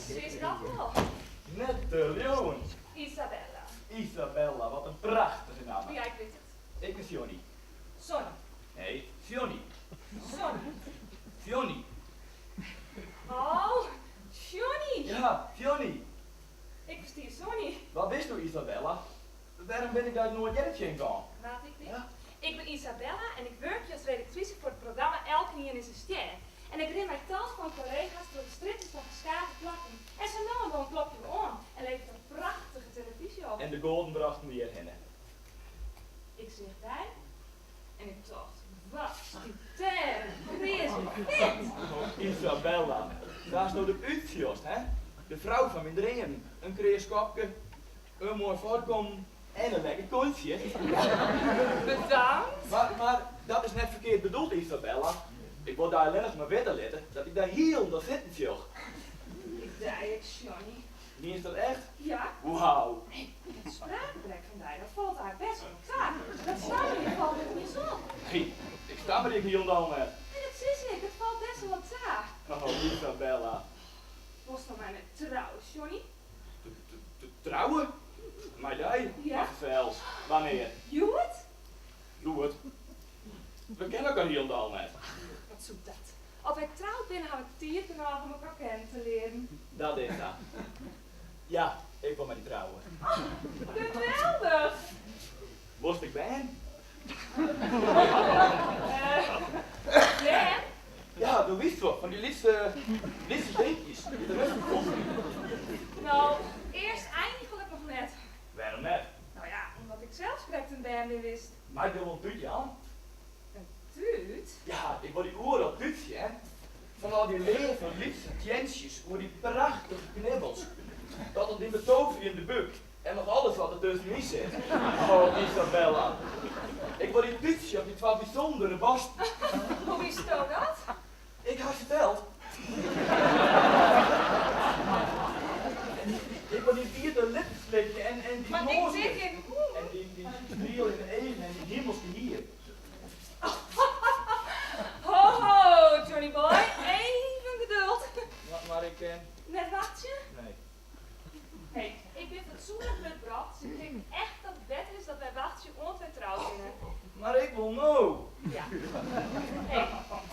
Sis dat noch? Net te leauwen. Isabella. Isabella, wat in prachtige namme. Ja, ik wit it. Ik bin Sjonny. Sonny. Nee, Sjonny. Sonny. Sjonny. Oh, Sjonny. Ja, Sjonny. Ik ferstie Sonny. Wa bisto, Isabella? Wêrom bin ik dy noait earder tsjinkaam? Wa't ik bin? Ik bin Isabella en ik wurkje as redaktrise foar it programma Elkenien is in Stjer. En ik rin mei tal fan kollega's troch de strjitten fan ferskate plakken. En sa no en dan klopje we oan en leverje in prachtige telefyzje op. En de goaden brochten dy hjirhinne. Ik seach dy en ik tocht, wat stutêre kreaze fint! Oh, Isabella, sa ast no der útsjochst, hè? De frou fan myn dreamen. In kreas kopke, in moai foarkommen. En in lekker kontsje. Bedankt. Mar, mar dat is net ferkeard bedoeld, Isabella. Ik wol dy allinnich mar witte litte dat ik dy hielendal sitten sjoch. Ik dy ek, Sjonny. Mienst dat echt? Ja. Wauw. Hé, dat spraakgebrek fan dy, dat falt eigentlik bêst wol ta. Dat stammerjen falt net iens op. Hé, ik stammerje ek hielendal net. Nee, dat sis ik, it falt bêst wol wat ta. Oh, Isabella. Wolst mei my net trouwe, Sjonny? Trouwe? Mei dy? Ja. Mar fansels. Wannear? Hjoed. Hjoed? We kenne elkoar hielendal net. Ach, wat soe dat. As wy troud binne, ha we tiid genôch om elkoar kennen te learen. Dat is sa. Ja, ik wol mei dy trouwe. Oh, geweldich! Wolst ek bern? Bern? Ja, do witst wol, fan dy lytse, lytse dinkjes dy't der rêstich omgean. No, earst eigentlik noch net. Wêrom net? No ja, omdat ik sels krekt in bern bin west. Mei ik dy wol in tút jaan? In tút? Ja, ik wol dy oeral tútsje, hè. Fan al dy leave lytse teantsjes oer dy prachtige knibbels, tot oan dyn betoverjende búk en noch alles wat der tuskenyn sit. Oh, Isabella, ik wol dy tútsje op dy twa bysûndere borsten. Hoe witsto dat? Ik ha se teld. Ik wol dyn wiete lippen slikje en dyn Mar ik noaske bin gjin hûn. en dyn strieljende eagen en dyn himelske hier. Ho ho, Johnny boy, even geduld. Mar ik kin. Net wachtsje? Nee. Hé, ik bin fatsoenlik grutbrocht, dus ik tink echt dat it better is dat wy wachtsje oant wy troud binne. Mar ik wol no. Ja. Hé,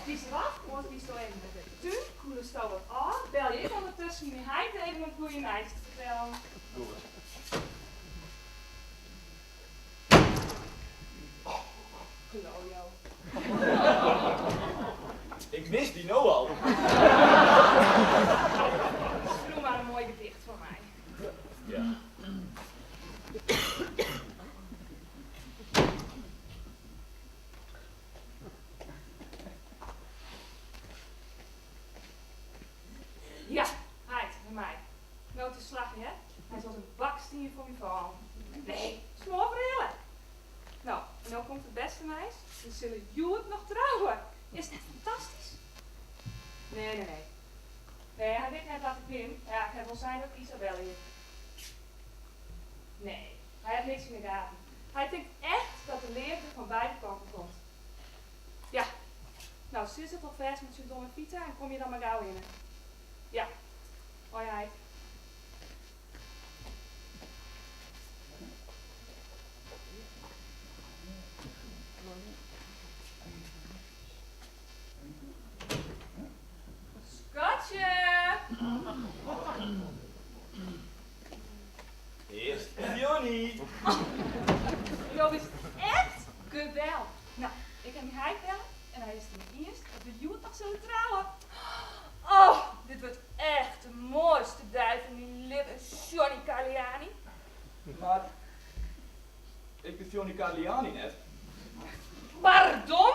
witst wat, oars giesto even nei de tún, koelesto wat ôf, belje ik ûndertusken myn heit even om it goeie nijs te fertellen. Goed. Klojo. Ik mis dy no al. Skriuw mar in moai gedicht foar my. Ja. Ja, heit, mei my. No it is slagge, hear. Hy is as in bakstien foar myn fallen. Nee, smoarfereale. No, en no komt it bêste nijs, we sille hjoed noch trouwe! Is it net fantastysk? Nee, nee, nee. Nee, hy wit net wa't ik bin. Ja, ik ha wol sein dat ik Isabelle hjit. Nee, hy hat niks yn 'e gaten. Hy tinkt echt dat de leafde fan beide kanten komt. Ja, no, sis it alfêst mei tsjin Don en Vita en kom hjir dan mar gau hinne. Ja, hoi heit. Skatsje! Earst Johnny. Jo bist echt geweldich. No, ik ha myn heit belle en hy is it dermei iens dat we hjoed noch sille trouwe. Oh, dit wurdt echt de moaiste dei fan myn libben, Johnny Carliani. Mar ik bin Johnny Carliani net. Pardon?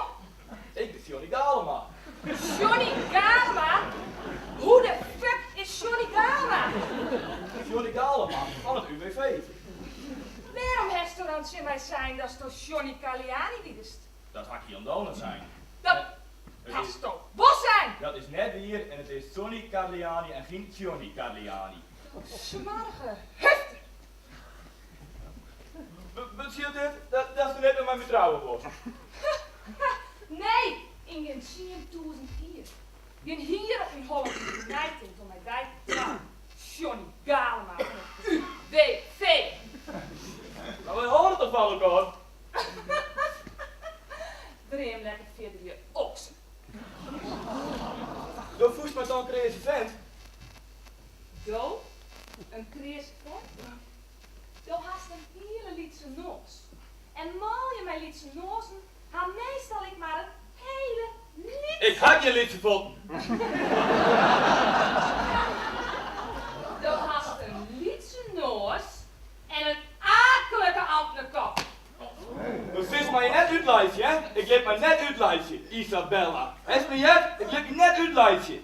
Ik bin Johnny Galema. Johnny Galema? Hoe de fuck is Johnny Galema? Johnny Galema fan it UWV. Wêrom hasto dan tsjin my sein datsto Johnny Carliani wiest? Dat ha ik hielendal net sein. Dat hasto wol sein! Dat is net wier en it is Sonny Carliani en gjin Johnny Carliani. Smoarge hufter! Betsjut dit datsto net mear mei my trouwe wolst? Nee, yn gjin 10,000 jier. Gjin hier op myn holle dy't deroer neitinkt om mei dy te trouwen, Johnny Galema fan it UWV. Mar wy hâlde toch fan elkoar? Dream lekker fierder, je oksen. Do fûst my toch in kreaze fent? Do, in kreaze fent? Do hast in hiele lytse noas. En manlju mei lytse noazen ha meastal ek mar in hiele lytse. Ik ha gjin lytse fuotten. Do hast in lytse noas en in aaklike amtnerkop. Do silst my net útlaitsje, hè? Ik lit my net útlaitsje, Isabella. Hast my heard? Ik lit my net útlaitsje.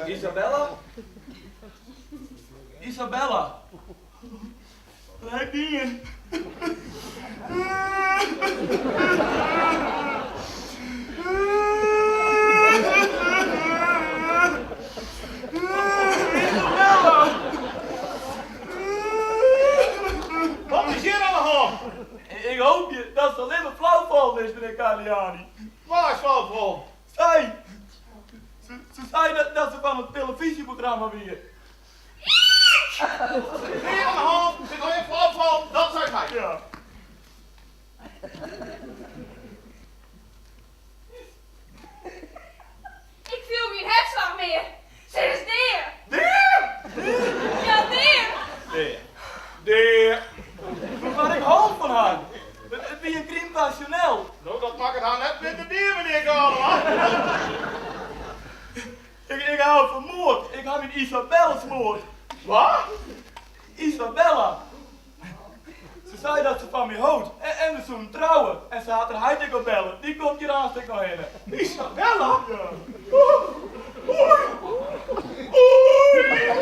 Isabella? Isabella. Wat ha ik dien? Isabella! Wat is hjir oan de hân? Ik hoopje dat se allinnich flau fallen is, menear Caliani. Wa is flau fallen? Sy! Se sei dat se fan it telefyzjeprogramma wie. Neat oan de hân, se is allinnich flau fallen, dat seit hy. Ja. Ik fiel gjin hertslach mear. Se is dea. Dea? Ja, dea. Dea. Dea. Mar ik hold fan har. It wie in crime passionnel. No, dat makket har net minder dea, menear Galema. Ik ha har fermoard. Ik ha myn Isabelle smoard. Wat? Isabella. Se sei dat se fan my hold en we soenen trouwe. En se hat har heit ek al belle. Dy komt hjir aanst ek noch hinne. Isabella? Ja. Oei! Oei!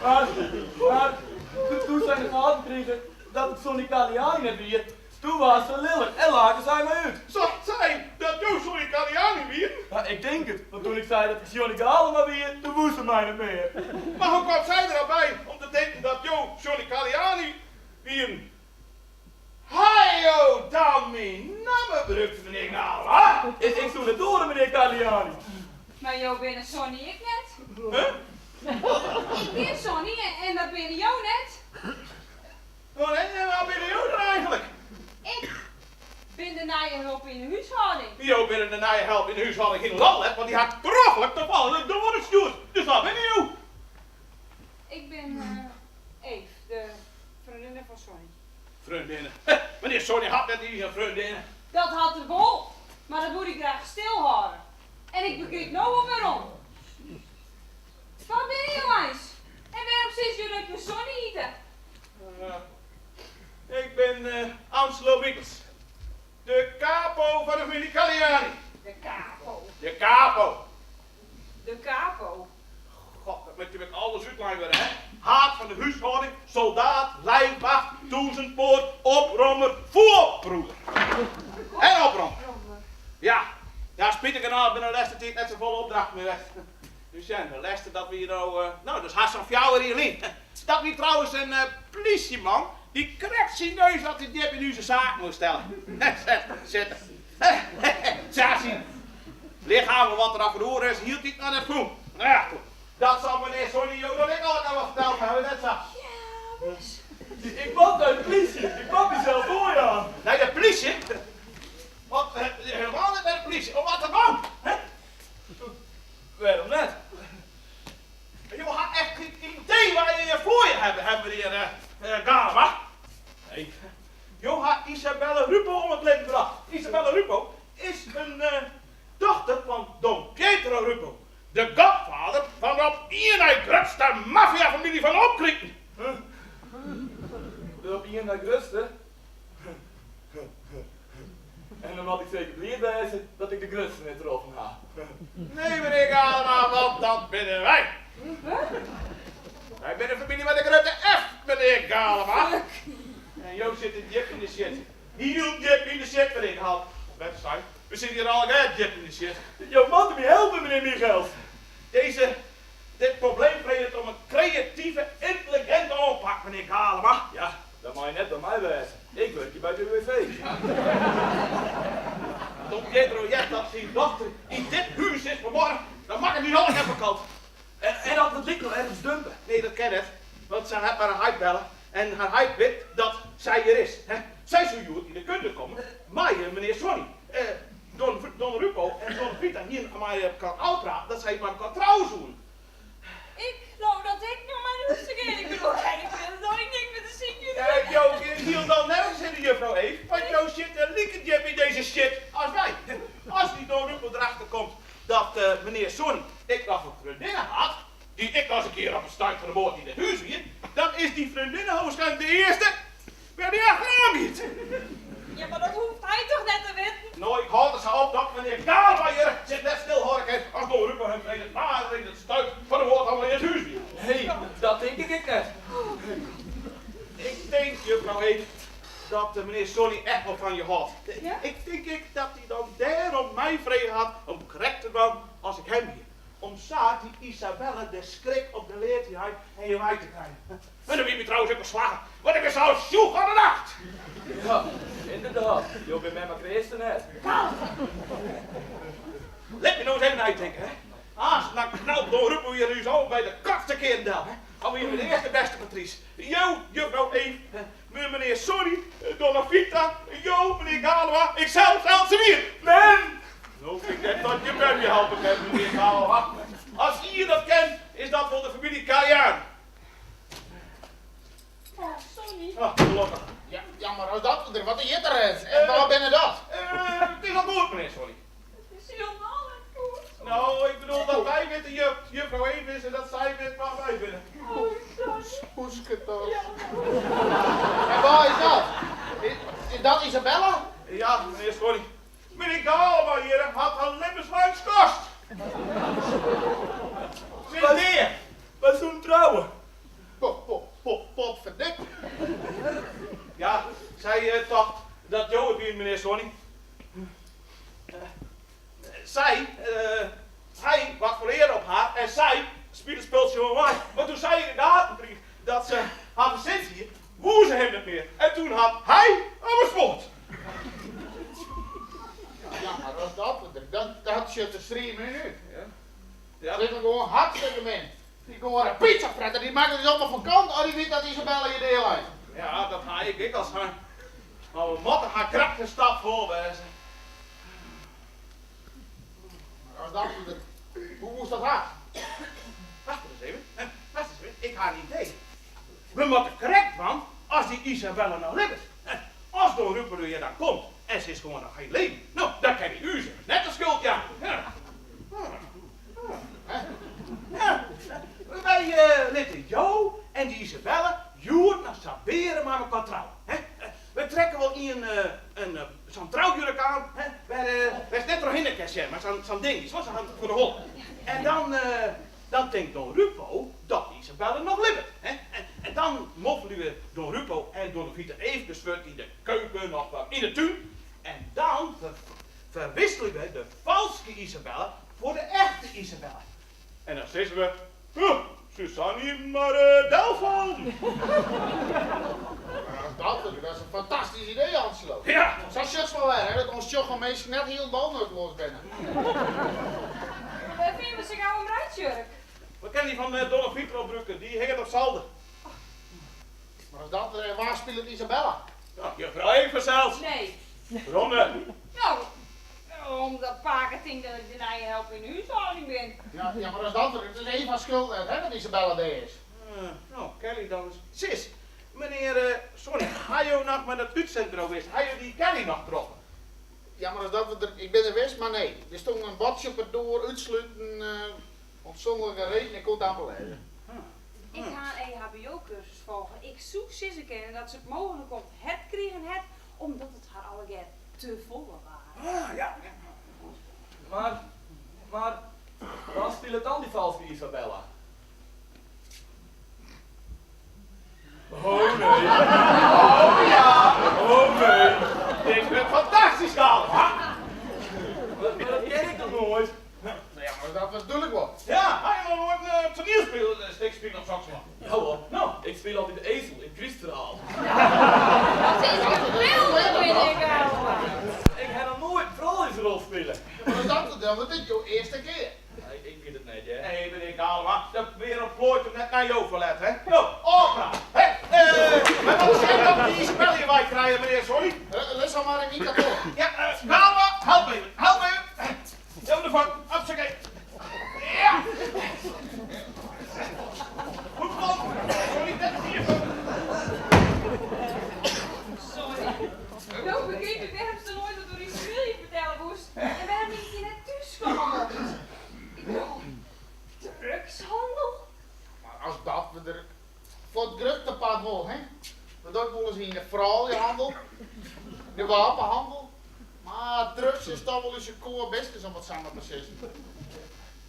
Mar, mar doe't sy yn de gaten krige dat it Sonny Caliani net wie, Doe waard se lilk en lake sy my út. Socht sy dat jo Sonny Caliani wienen? Ja, ik tink it, want toen ik sei dat ik Johnny Galema wie, doe woe se my net mear. Mar hoe kwam sy der al by om te tinken dat jo Johnny Caliani wienen? Ha jo dan myn namme brûkt, menear Galema? Ik soe net doare, menear Caliani. Mar jo binne Sonny ek net. Huh? Ik bin Sonny en dat binne jo net. No nee, wa binne jo dan eigenlik? Ik bin de nije help yn de húshâlding. Jo binne de nije help yn de húshâlding hielendal net, want dy ha ik per ûngelok tafallich de doar útstjoerd. Dus wa binne jo? Ik bin Eef, de freondinne fan Sonny. Freondinne? Menear Sonny hat net iens in freondinne. Dat hat er wol, mar dat woe hy graach stilhâlde. En ik begryp no wol wêrom. Wa binne jo eins? En wêrom sizze jo dat jo Sonny hite? Ik bin Angelo Michels, de kapo fan de familie Caliani. De kapo? De kapo. De kapo? God, dat moat je alles útlein wurde, hè? Haad fan de húshâlding, soldaat, lijfwacht, tûzenpoat, oprommer, foarproeder. En oprommer. Ja, ja, spitigernôch binne de lêste tiid net safolle opdrachten mear west. Dus sjen, de lêste dat wie no, no, dat is hast sa'n fjouwer jier lyn. Dat wie trouwens in plysjeman dy't krekt syn neus wat te djip yn ús saak moast stelle. Sitte. Sa, syn lichem wat der noch fan oer is, hieltyd noch net fûn. No ja, dat sil menear Sonny jo dan ek allegear wol ferteld hawwe, net sa? Ja, wis. Ik moat nei de plysje, ik moat mysels oanjaan. Nei de plysje? Wat, helemaal net nei de plysje, om wat te dwaan? Wêrom net? Jo ha echt gjin idee wa je hjir foar je hawwe, hawwe menear Galema. Nee. Jo ha Isabelle Rupo om it libben brocht. Isabelle Rupo is in dochter fan Don Pietro Rupo, de godfather fan de op ien nei grutste maffiafamylje fan de omkriten. De op ien nei grutste? En dan moat ik seker bliid wêze dat ik de grutste net troffen ha. Nee, menear Galema, want dat binne wy. Wy binne famylje mei de grutte F, menear Galema. En jo sitte djip yn de shit. Hiel djip yn de shit, menear Galema. Of better sein, we sitte hjir allegear djip yn de shit. Jo moatte my helpe, menear Michels. Dizze, dit probleem freget om in kreative, yntelliginte oanpak, menear Galema. Ja, dat mei net by my wêze. Ik wurkje by de UWV. Don Pietro heart dat syn dochter yn dit hûs is fermoarde, dan makket myn holle net kâld. En as we it lyk noch ergens dumpe? Nee, dat kin net, want se hat mar har heit belle en har heit wit dat sy hjir is. Sy soe hjoed yn de kunde komme mei menear Sonny. Don Rupo en Don Vita hienen mei elkoar ôfpraat dat sy mei elkoar trouwe soenen. Ik leau dat ik no mar nei hûs ta gean. Ik bedoel, ik wit it al, ik niks mear te sykjen. Jo gean hielendal nergens hinne, juffrou Eef, want jo sitte like djip yn dizze shit as wy. As dy Don Rupo derachter komt dat menear Sonny ek noch in freondinne hat, dy't ek nochris in kear op it stuit fan de moard yn it hûs wie, dan is dy freondinne hoogstwaarschijnlik de earste wêr't hy achteroan giet. Ja, mar dat hoecht hy toch net te witten? No, ik hâld der sa op dat menear Galema hjir sich net stil hâlde kin as Don Rupo him freget wa er yn it stuit fan de. Dat tink ik ek net. Ik tink, juffrou Eef, dat menear Sonny echt wol fan je hâldt. Ja? Ik tink ek dat hy dan dêrom my frege hat om krekt te dwaan as ik him hie. Om sa dy Isabelle de skrik op de lea te jeien en je wei te krijen. En dat wie my trouwens ek wol slagge, want ik bin sa as sjoech fan de nacht. Ja, ynderdaad, jo binne memme kreaste net. Lit my no ris even neitinke, hè. Aanst dan knalt Don Rupo hjir ús al by de kortste kearen del, hè. Al wiene we de earste bêste Patrice. Jo, juffrou Eef, menear Sonny, Donna Vita, jo, menear Galema, iksels, Eltsenien. Mem! No fyn ik net dat je mem je helpe kin, menear Galema. As ien dat kin, is dat wol de famylje Cariaan. Oh, Sonny. Oh, gelokkich. Ja, ja, mar as dat der, wat hjit der is en wa binne dat? It is al goed, menear Sonny. It is hielendal net goed. No, ik bedoel dat wy witte juf, juffrou Eef is en dat sy wit wa wy binne. Oh, Sonny. Poesketos. Ja. En wa is dat? Is dat Isabella? Ja, menear Sonny. Menear Galema hjir hat har libbenslang skorst. Se is dea. Wy soenen trouwe. Pot, pot, pot, potferdik. Ja, sy tocht dat jo it wienen, menear Sonny. Sy, hy waard fereale op har en sy spile it spultsje mei my. Mar doe't sy yn 'e gaten krige dat se har fersind hie, woe se him net mear. En toen hat hy har besmoard. Ja, mar as dat, dat, dat sjocht der striemin út. Ja. Ja. Dat is gewoan hartstikke min. Dy goare pizzafretter, dy makket ús allemaal fan kant as dy wit dat Isabelle hjir dea leit. Ja, dat ha ik ek al sein. Mar we moatte har krekt in stap foar wêze. Mar as dat, hoe woest dat ha? Wacht ris even, wacht ris even, ik ha in idee. We moatte krekt dwaan as dy Isabelle noch libbet. As Don Rupo hjir dan komt en se is gewoan noch yn libben, no, dan kin hy ús immers net de skuld jaan. Wy litte jo en dy Isabelle hjoed noch sabeare mei mekoar trouwe. We trekke wol ien in sa'n troujurk oan, wêr'tst net trochhinne kinst sjen, mar sa'n ding, witst wol, sa'n foar de holle. En dan, dan tinkt Don Rupo dat Isabelle noch libbet. En dan moffelje we Don Rupo en Donna Vita eefkes fuort yn de keuken of yn de tún. En dan ferwisselje we de falske Isabelle foar de echte Isabelle. En dan sizze we, huh, Suzanne hie mar delfallen. Dat, dat is in fantastysk idee, Angelo. Ja. Sa sjochst mar wer, hè, dat ons tsjogge minsken net hielendal nutloas binne. Wêr fine we sa gau in breidsjurk? We kinne dy fan Donna Vita wol brûke, dy hinget op solder. Mar as dat, wa spilet Isabella? Ja, juffrou Eef fansels. Nee. Wêrom net? No, omdat pake tinkt dat ik de nije help yn 'e húshâlding bin. Ja, ja, mar as dat, it is Eva skuld net, hè, dat Isabella dea is. No, Kelly dan ris. Sis, menear Sonny, ha jo noch mei dat útsendburo west? Ha jo dy Kelly noch troffen? Ja, mar as dat, ik bin der west, mar nee. Der stong in buordsje op 'e doar, útsluten, om sûnderlike reden, ik koe it amper lêze. Ik ha in EHBO-kursus folge. Ik soe sizze kinne dat se it mooglik op it hert krigen hat omdat it har allegear te folle waard. Ah, ja. Mar, mar, wa spilet dan dy falske Isabella? Oh nee. Oh ja. Oh nee. Dit wurdt fantastysk, Galema. Mar dat ken ik toch noait? Ja, mar dat was dúdlik wol. Ja, ha jo noch noait in toanielstik spile of soks wat? Ja hoor. No. Ik spile altyd de ezel yn it krystferhaal. Dat is geweldich, menear Galema. Ik ha noch noait in frouljusrol spile. Ja, mar dat, dan wurdt dit jo earste kear. Nee, ik wit it net, hear. Nee, menear Galema, de wereld plooit him net nei jo ferlet, hè? No, ôfpraat, hè? Wy moatte sjen dat we dy Isabelle hjir wei krije, menear Sonny. Lis har mar yn myn kantoar. Ja, Galema, help even, help even. Even de fuotten, hupsakee. Ja! Goed plan, Sonny, net te fier. Sonny, no begryp ik wêrom'tst noait wat oer dyn famylje fertelle woest en wêrom ik hjir net thús komme mocht. Ik bedoel, drugshannel? Mar as dat we der foar it grutte part wol, hè? We dogge wolris yn de frouljuhannel, de wapenhannel, mar drugs is toch wol ús core business om it sa mar te sizzen.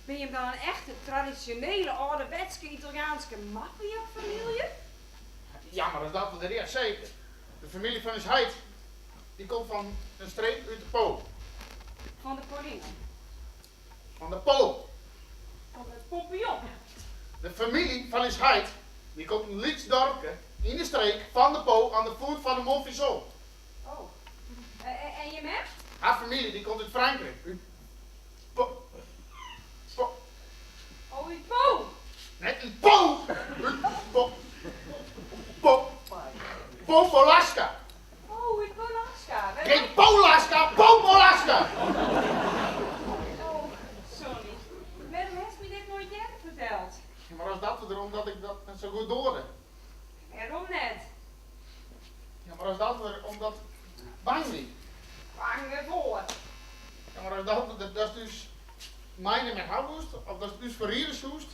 Binne jim dan in echte tradisjonele âlderwetske Italjaanske maffiafamylje? Ja, mar as dat wat der is, seker. De famylje fan ús heit, dy komt fan in streek út de Po. Fan de Pauline? Fan de Po. Fan de Pompion? De famylje fan ús heit, dy komt in lyts dorpke yn de streek fan de Po aan de foet fan de Mont Viso. Oh. En jim mem? Har famylje, dy komt út Frankryk, út Po. Po. Oh, út Po! Net út Po! Út Po. Po. Popolaska. Oh, út Polaska. Geen Polaska, Popolaska! Oh, sorry. Wêrom hast my dit noait earder ferteld? Ja, mar as dat der omdat ik dat net sa goed doarde. Wêrom net? Ja, mar as dat der omdat ik bang wie. Bang wêrfoar? Ja, mar as dat der datst ús mijne met har woest, of datst ús ferriede soest.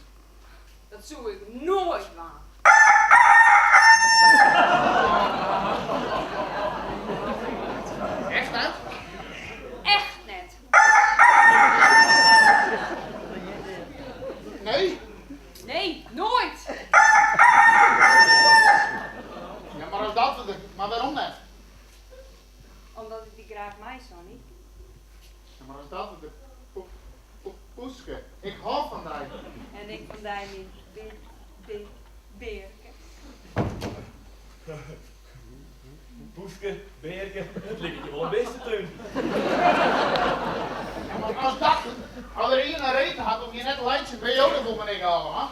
Dat soe ik noait dwaan. Echt net? Echt net. Nee? Nee, noait. Ja, mar as dat der, mar wêrom net? Omdat ik dy graach mei, Sonny. Ja, mar as dat der, Poeske, ik hâld fan dy. En ik fan dy, myn bi, bearke. Poeske, bearke, it liket hjir wol in bistetún. Ja, mar as dat, as der ien in reden hat om hjir net te laitsjen, binne jo dat wol, menear Galema.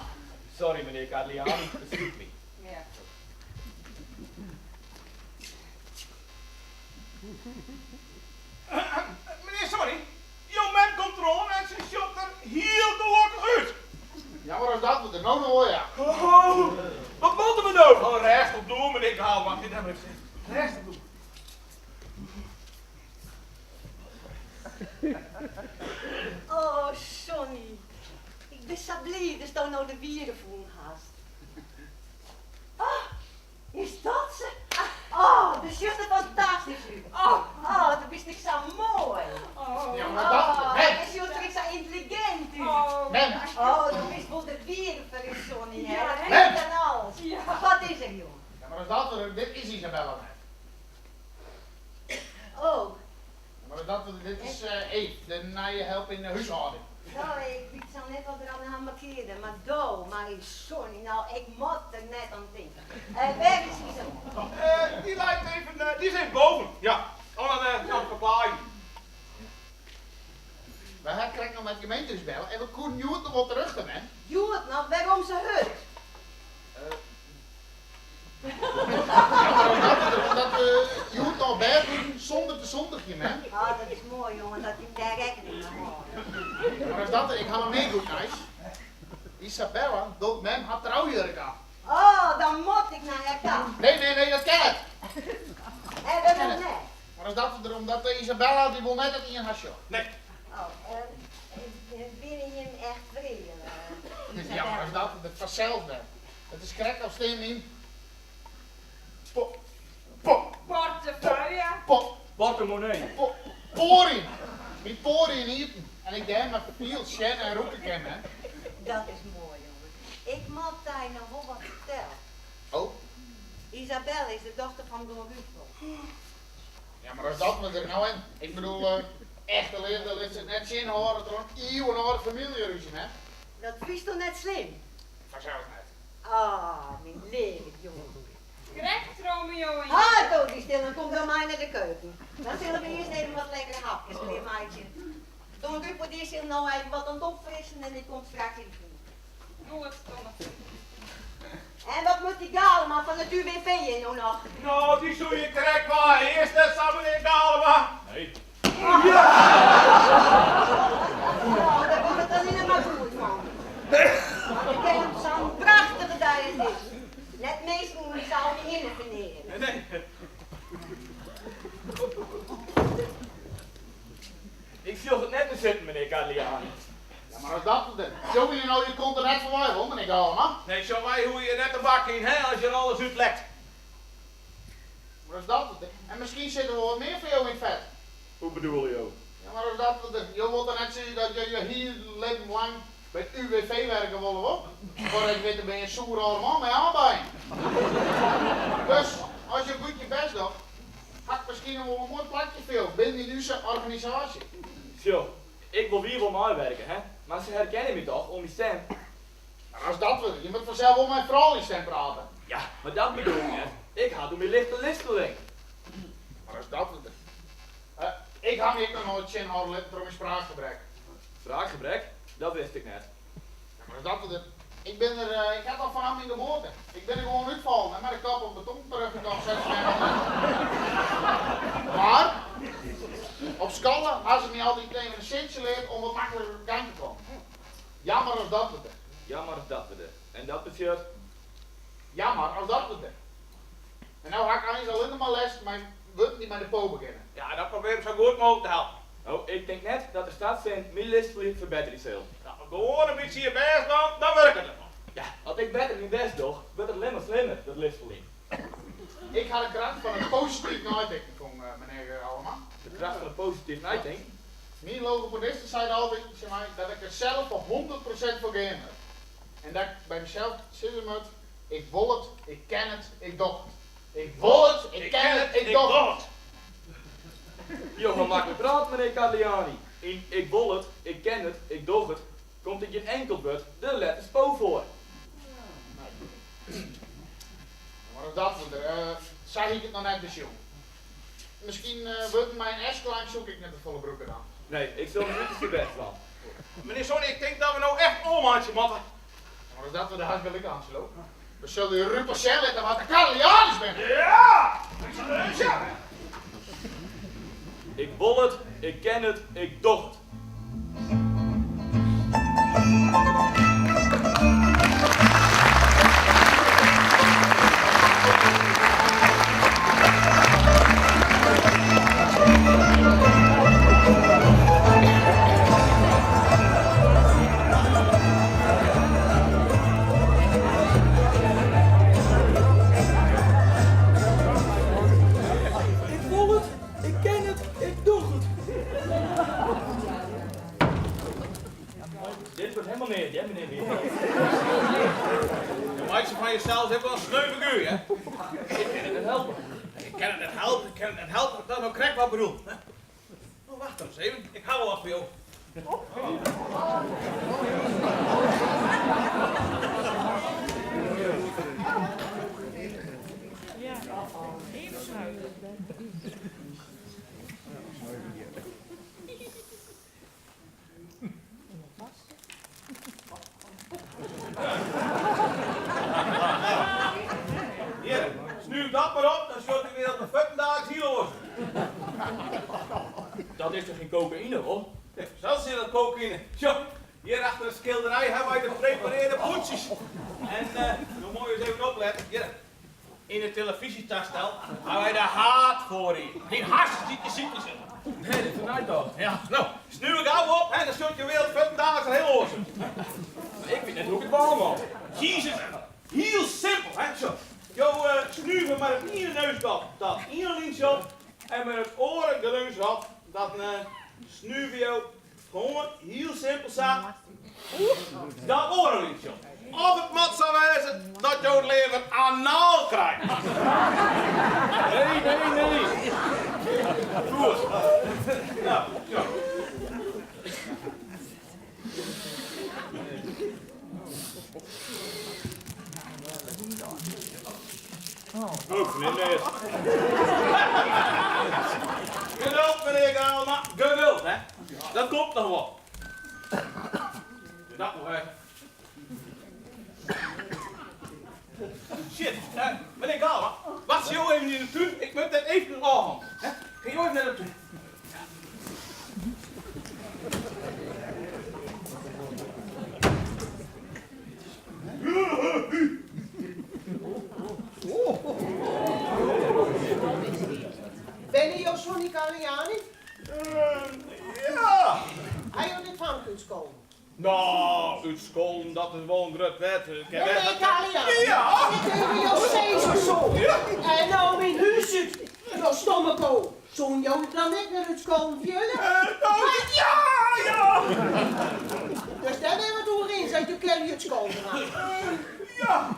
Sorry, menear Carliani, it spyt my. Ja. Menear Sonny, jo mem komt deroan en se sjocht der hiel gelokkich út. Ja, mar as dat wurdt der no noch wol, ja. Oh, wat moatte we no? Oh, rêstich doe, menear Galema. Gean dêr mar even sitten. Rêstich doe. Oh, Sonny. Ik bin sa bliid datsto no de wiere fûn hast. Oh, Is dat se? Oh, do sjochst der fantastysk út. Oh, oh, do bist ek sa moai. Oh, ja, mar dat, oh, mem. Do sjochst der ek sa yntelligint út. Oh, Mem. Oh, do bist wol de wiere foar ús Sonny, hè? Ja, Dat Mem. wit ik dan alles. Ja. Wat is der, jonge? Ja, mar as dat, dit is Isabella net. Oh. Ja, mar as dat, dit is Eef, de nije help yn de húshâlding. No, ik wit sa net wat der oan har mankearde, mar do, mar ús Sonny, no, ik moat der net oan tinke. Wêr is Isabella? Dy leit even, dy is even boven, ja, oan it ferklaaien. Wy ha krekt noch mei it gemeentehûs belle en we koenen hjoed noch wol terjochte, mem. Hjoed noch? Wêrom sa hurd? Ja, mar omdat, omdat we hjoed noch op bêd koenen sûnder te sûndigjen, mem. Oh, dat is moai, jonge, dat jim dêr rekkening mei hâlde. Ja, mar as dat, ik ha noch mear goed nijs. Isabella docht mem har troujurk oan. Oh, dan moat ik nei har ta. Nee, nee, nee, dat kin net. En wêrom net? Mar as dat der omdat Isabella dy wol net dat ien har sjocht. Nee. Oh, binne jim echt fereale, Isabella? Ja, mar as dat der fansels net. It is krekt of stean myn po, po. Portefeuille. Po. Portemonnee. Po, poarien. Myn poarien iepen en ik dêr mar fiel, sjen en rûke kin, hè. Dat is moai, jonge. Ik moat dy noch wol wat fertelle. Oh? Isabella is de dochter fan Don Rufo. Ja, mar as dat me der no in. Ik bedoel, echte leafde lit sich net tsjinhâlde troch in ieuwenâlde famyljerúzje, hè. Dat fynsto net slim? Fansels net. Ah, myn leave jonge. Krekt Romeo en Hâld do dy stil en kom dan mei nei de keuken. Dan sille we earst even wat lekkere hapkes klearmeitsje. Don Rufo dy sil no even wat oan it opfrissen en dy komt straks iten. Goed, Donna. En wat moat dy Galema fan it UWV hjir no noch? No, dy soe je krekt wei. Is net sa, menear Galema? Nee. No, dêr komt it allinne mar goed fan. Want ik kin op sa'n prachtige dei as dizze net minsken sa om my hinne ferneare. Nee. Ik sjoch it net mear sitten, menear Carliani. Ja, mar as dat de. Jo wiene no je kont der net foarwei wol, menear Galema. Nee, sjoch wy hoege je net de bak yn, hè, as hjir alles útlekt. Mar as dat de. En miskien sit der wol wat mear foar jo yn it fet. Hoe bedoele jo? Ja, mar as dat de. Jo wolle toch net sizze dat jo je hiele libben lang. By it UWV werke wolle wol. Foardat je it witte binne je in soere âlde man mei aambeien. Dus as jo goed je bêst docht, ha ik miskien wol in moai plakje foar jo binnen yn ús organisaasje. Sjoch, ik wol wier wol meiwerke, hè, mar se herkenne my toch oan myn stim? Mar as dat wurdt, je moat fansels wol mei frouljusstem prate. Ja, mar dat bedoel ik net. Ik ha it oer myn lichte lispeling. Mar as dat wurdt. Ik ha my ek noch noait tsjinhâlde litten troch myn spraakgebrek. Spraakgebrek? Dat wist ik net. Ja, mar as dat wurdt. Ik bin der, ik ha it al fanôf myn geboarte. Ik bin der gewoan útfallen en mei de kop op beton terjochtkaam, sei se mem altyd. Mar op skoalle ha se my altyd even in sintsje leard om wat makliker op gang te kommen. Jammer as dat wurdt. Jammer as dat wurdt. En dat betsjut? Jammer as dat wurdt. En no ha ik eins allinnich mar lêst mei wurden dy't mei de po begjinne. Ja, dat probearje ik sa goed mooglik te helpen. No, ik tink net dat de startsin myn lispeljen ferbetterje sil. No, gewoan in bytsje je bêst dwaan, dan wurket it wol. Ja, as ik better myn bêst doch, wurdt it allinnich mar slimmer, dat lispeljen. Ik ha de kracht fan it posityf neitinken fûn, menear Galema. De kracht fan it posityf neitinken? Myn logopediste seit altyd tsjin my dat ik der sels foar 100% foar gean moat. En dat ik by mysels sizze moat, ik wol it, ik kin it, ik doch it. Ik wol it, ik kin it, ik doch it. Jo ha maklik praat, menear Carliani. Yn ik wol it, ik kin it, ik doch it komt yn gjin inkeld wurd de letters po foar. Mar as dat wurdt der, sa hie ik it noch net besjoen. Miskien wurden mei in S-klank soe ik ek net te folle brûke dan. Nee, ik sil myn uterste bêst dwaan. Menear Sonny, ik tink dat we no echt oanmeitsje moatte. Mar as dat we de hast gelyk Angelo. We sille dy Rupo sjen litte wat de Carliani's binne. Ja! Ik wol it, ik kin it, ik doch it. Ik wol it, ik kin it, ik doch it. Dit wurdt helemaal neat, hear, menear Wiegel. Jo meitsje fan josels ek wol in sneu figuer, hear. Ik kin it net helpe. Ik kin it net helpe, ik kin it net helpe, dat is no krekt wat ik bedoel. Oh, wacht ris even, ik ha wol wat foar jo. Hjir, snúf dat mar op, dan sjocht dy wereld der fuortendaliks hiel oars út. Dat is toch gjin kokaïne, wol? Fansels is dat kokaïne. Sjoch, hjir achter it skilderij ha wy de preparearde pûdsjes. En no moatte jo ris even oplette, hjir, Yn it telefyzjetastel ha wy de haadfoarried. Dyn harsens dy't je sykje sille. Nee, dit is nij toch? Ja, no, snuif gau op en dan sjocht je wereld fuortendaliks der hiel oars út. Mar ik wit net hoe't ik it dwaan moat. Jezus, hiel simpel, hè. Sjoch, jo snuve mei it iene neusgat dat iene lyntsje op en mei it oare neusgat dat snuve jo Gewoan hiel simpel sa, dat oare lyntsje op. Of it moat sa wêze dat jo it leaver anaal krije. Nee, nee, nee. Goed. No, sjoch. Oh, fernim neat. Geduld, menear Galema, geduld, hè. Dat komt noch wol. Dat noch even. Shit, menear Galema, wachtsje jo even yn de tún, ik moat dit even ôfhannelje. Hè? Gean jo even nei de tún. Binne jo Sonny Carliani? Ja. Ha jo dit famke útskolden? No, útskolden, dat is wol in grut wurd. Menear Carliani, Ja. ik even jo sizze soe. En no myn hûs út, jo stomme ko. Soene jo dan ek net útskolden fiele? No, ja, ja. Dus dêr binne we it oer. útskolden hat. Ja.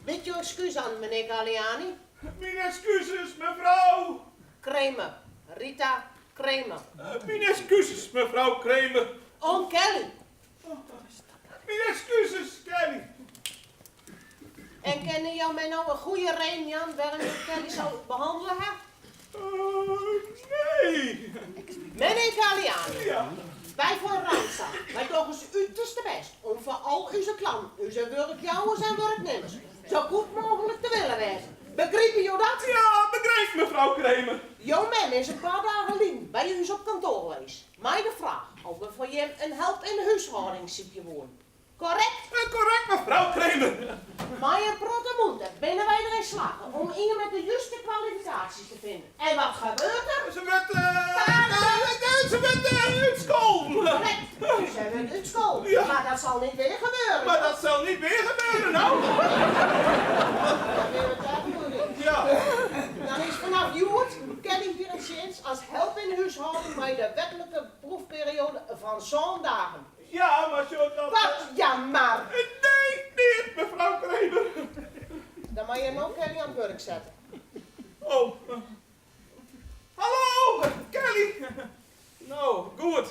Bied jo ekskús oan, menear Galliani. Myn ekskuzes, mefrou. Kramer. Rita Kramer. Myn ekskuzes, mefrou Kramer. Oan Kelly. Myn ekskuzes, Kelly. En kinne jo my no in goede reden jaan wêrom jo Kelly sa behannele ha? Nee. Menear Galliani, Ja. wy fan Randstad, wy dogge ús uterste bêst om foar al ús klanten, ús wurkjouwers en wurknimmers, sa goed mooglik te wille wêze. Begripe jo dat? Ja, begryp, mefrou Kramer. Jo mem is in pear dagen lyn by ús op kantoar west. Mei de fraach oft we foar jim in help yn de húshâlding sykje woene. Korrekt? Korrekt, mefrou Kramer. Mei in protte muoite binne wy deryn slagge om ien mei de juste kwalifikaasjes te finen. En wat gebeurt der? Se wurdt, se wurdt útskolden. Korrekt, se wurdt útskolden. Ja. Mar dat sil net wer gebeure. Mar dat sil net wer gebeure, no. Dat binne we dêr goed yn. Ja. Dan is fanôf hjoed Kelly hjir yn tsjinst as help yn de húshâlding mei de wetlike proefperioade fan sân dagen. Ja, mar sjoch dat. Wat ja mar? Nee, neat, mefrou Kramer. Dan moatte je no Kelly oan it wurk sette. Oh. Hallo, Kelly. No, goed.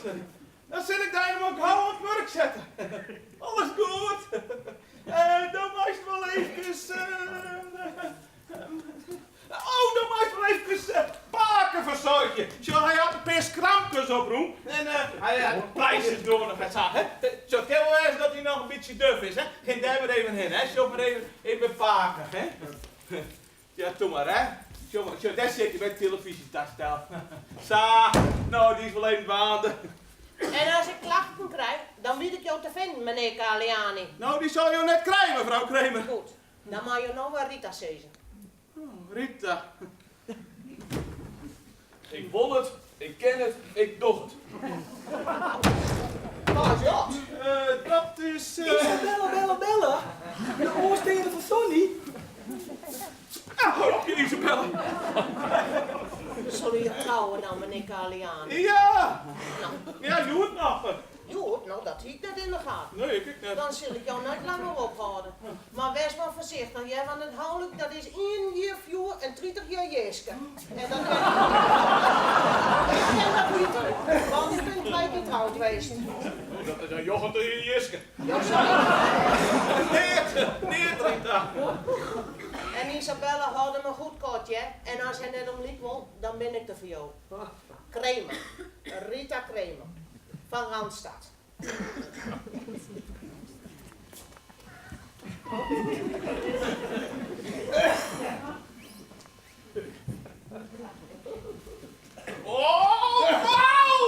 Dan sil ik dy mar gau oan it wurk sette. Alles goed. Dan meist wol eefkes. Oh, dan meist wol eefkes pake fersoargje. Sjoch, hy hat in pear skramkes oprûn en hy hat pleisters nedich en sa. Hè. Sjoch, it kin wol wêze dat hy noch in bytsje duf is. Hè. Gean dêr mar even hinne. Hè. Sjoch mar even, even by pake. Hè. Ja, doe mar, hè. Sjoch mar, sjoch, dêr sit hy by it telefyzjetastel. Sa, no, dy is wol even dwaande. En as ik klachten krij, dan wit ik jo te finen, menear Galliani. No, dy sille jo net krije, mefrou Kramer. Goed, dan meie jo no wer Rita sizze. Oh, Rita. Ik wol it, ik ken it, ik doch it. Wat is dat? Dat is. Isabella, Bella, Bella. De oansteande fan Sonny. Ah, hâld op, Isabella. Sille jo trouwe dan, menear Galliani? Ja. No. Ja, hjoed noch. Hjoed? No, dat hie ik net yn de gaten. Nee, ik ek net. Dan sil ik jo net langer ophâlde. Mar wês mar foarsichtich, hear, want it houlik dat is ien jier fjoer en 30 jier jiske. En dat kin ik kin dat witte, want ik bin twa kear troud west. Oh, dat is in 90 jier jiske. Jo seinen. Neat, neat, Rita. En Isabella, hâld him mar goed koart, hear. En as hy net om lyk wol, dan bin ik der foar jo. Kramer. Rita Kramer. Fan Randstad. Oh, wauw!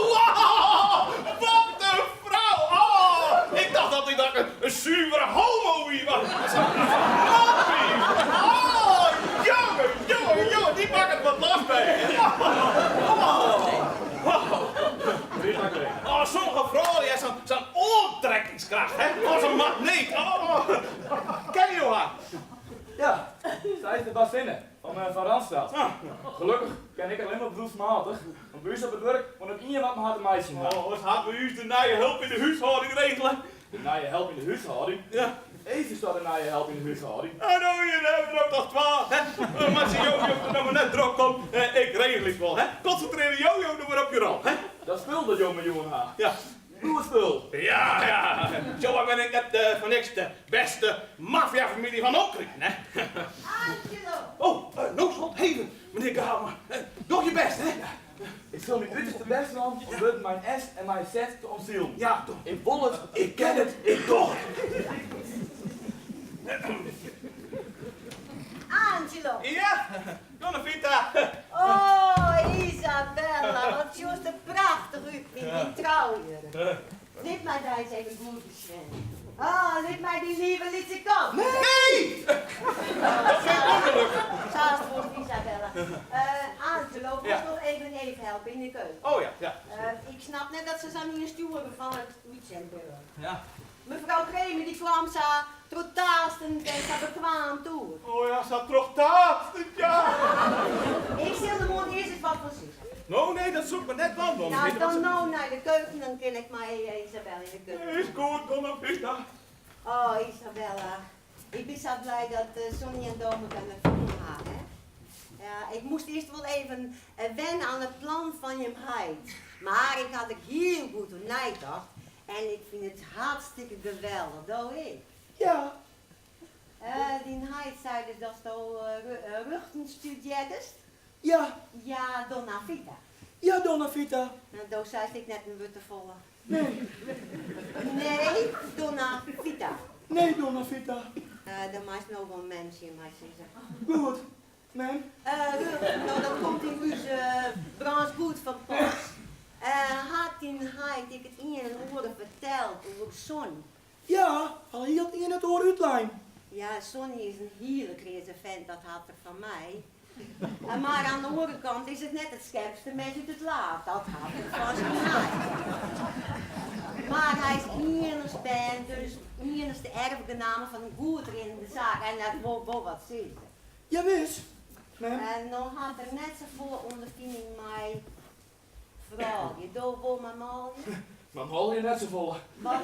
Wat in frou! Oh, ik tocht altyd dat ik in suvere homo wie, mar sa'n knap Oh, jonge, jonge, jonge, dy makket wat los by je. Oh, oh, sommige froulju ha sa'n sa'n oantrekkingskracht, hè? As in magneet. Oh. Kenne jo har? Ja, sy is de bazinne fan Randstad. Gelokkich ken ik allinne mar beroepsmatich, want by ús op it wurk wol net ien wat mei har te meitsjen ha. Oh, hat by ús de nije help yn de húshâlding regele. De nije help yn de húshâlding? Ja. Even staat de nije help yn de húshâlding. Oh, no, hjir hawwe we der noch twa. Hè? Meitsje jo jo no mar net drok om. Ik regel it wol. Hè? Konsintrearje jo jo no mar op jo rol. Hè? Dat spul dat jo my jûn ha. Ja. Goed spul. Ja, ja. Zo ben ik net voor niks de beste maffiafamilie van Oekraïne, hè? Angelo! Oh, no slot even, menear Galma. Doch je bêst, hè? Ik sil myn uterste bêst dwaan om wurden mei in S en mei in Z te omsilen. Ja, toch. Ik wol it, Ik ken it, ik doch it. Angelo! Ja, Donna Vita. Oh, Isabella, wat sjochst der prachtich út yn dyn troujurk. Lit my dy ris even goed besjen. Oh, lit my dyn leave lytse kant. Nee! Dat fyn ik ûngelok. Sa ast wolst, Isabella. Angelo, wolst Ja. noch even even helpe yn de keuken? Oh ja, ja. Ik snap net dat se sa'n ien stjoere fan it útsendburo. Ja. Mefrou Kramer dy kwam sa trochtaastend en sa bekwaam oer. Oh ja, sa trochtaastend, ja. Ik sil der moarn earst ris wat fan sizze. No, nee, dat soe ik mar net dwaan, Donna Nou, Vita. dan no nei de keuken, dan kin ik mei Isabel yn de keuken. Is goed, Donna Vita. Oh, Isabella, ik bin sa blij dat Sonny en do mekoar fûn ha, hè? Ja, ik moast earst wol even wenne oan it plan fan jim heit. Mar ik ha der hiel goed oer neitocht en ik fyn it hartstikke geweldich, do ek? Ja. Dyn heit sei dus datsto rjochten studearrest? Ja. Ja, Donna Vita. Ja, Donna Vita. No, do seist ek net in wurd te folle. Nee. Nee, Donna Vita. Nee, Donna Vita. Dan meist no wol mem tsjin my sizze. Goed, mem. Rjochten, no dat komt yn ús brâns goed fan pas. Hat dyn heit ek it ien en oare ferteld oer Sonny? Ja, al hiel it ien en it oar útlein. Ja, Sonny is in hiele kreaze fent, dat hat er fan my. Mar oan de oare kant is it net it skerpste mes út it laad, dat hat er fan syn heit. Mar hy is iennichst bern, dus iennichste erfgename fan in goed rinnende saak en dat wol wol wat sizze. Jawis, mem. En no hat er net safolle ûnderfining mei froulju. Do wol mei manlju? Mei manlju net safolle. Wat?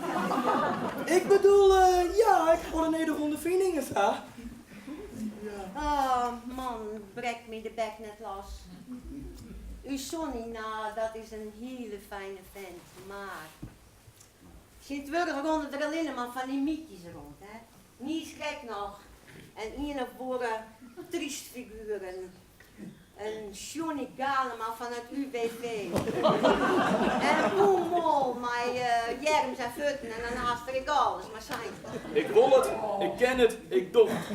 Ik bedoel, ja, ik ha de nedige ûnderfining en sa. Oh man, brek my de bek net los. Us Sonny, no, dat is in hiele fijne fent, mar tsjintwurdich rinne der allinne mar fan dy mietjes rûn, hè. Niis krekt noch en ien of oare tryst figuer, in Johnny Galema fan it UWV. En in Koen Mol mei earms en fuotten en dan hast der ek alles mar sein. Ik wol it, ik ken it, ik doch it.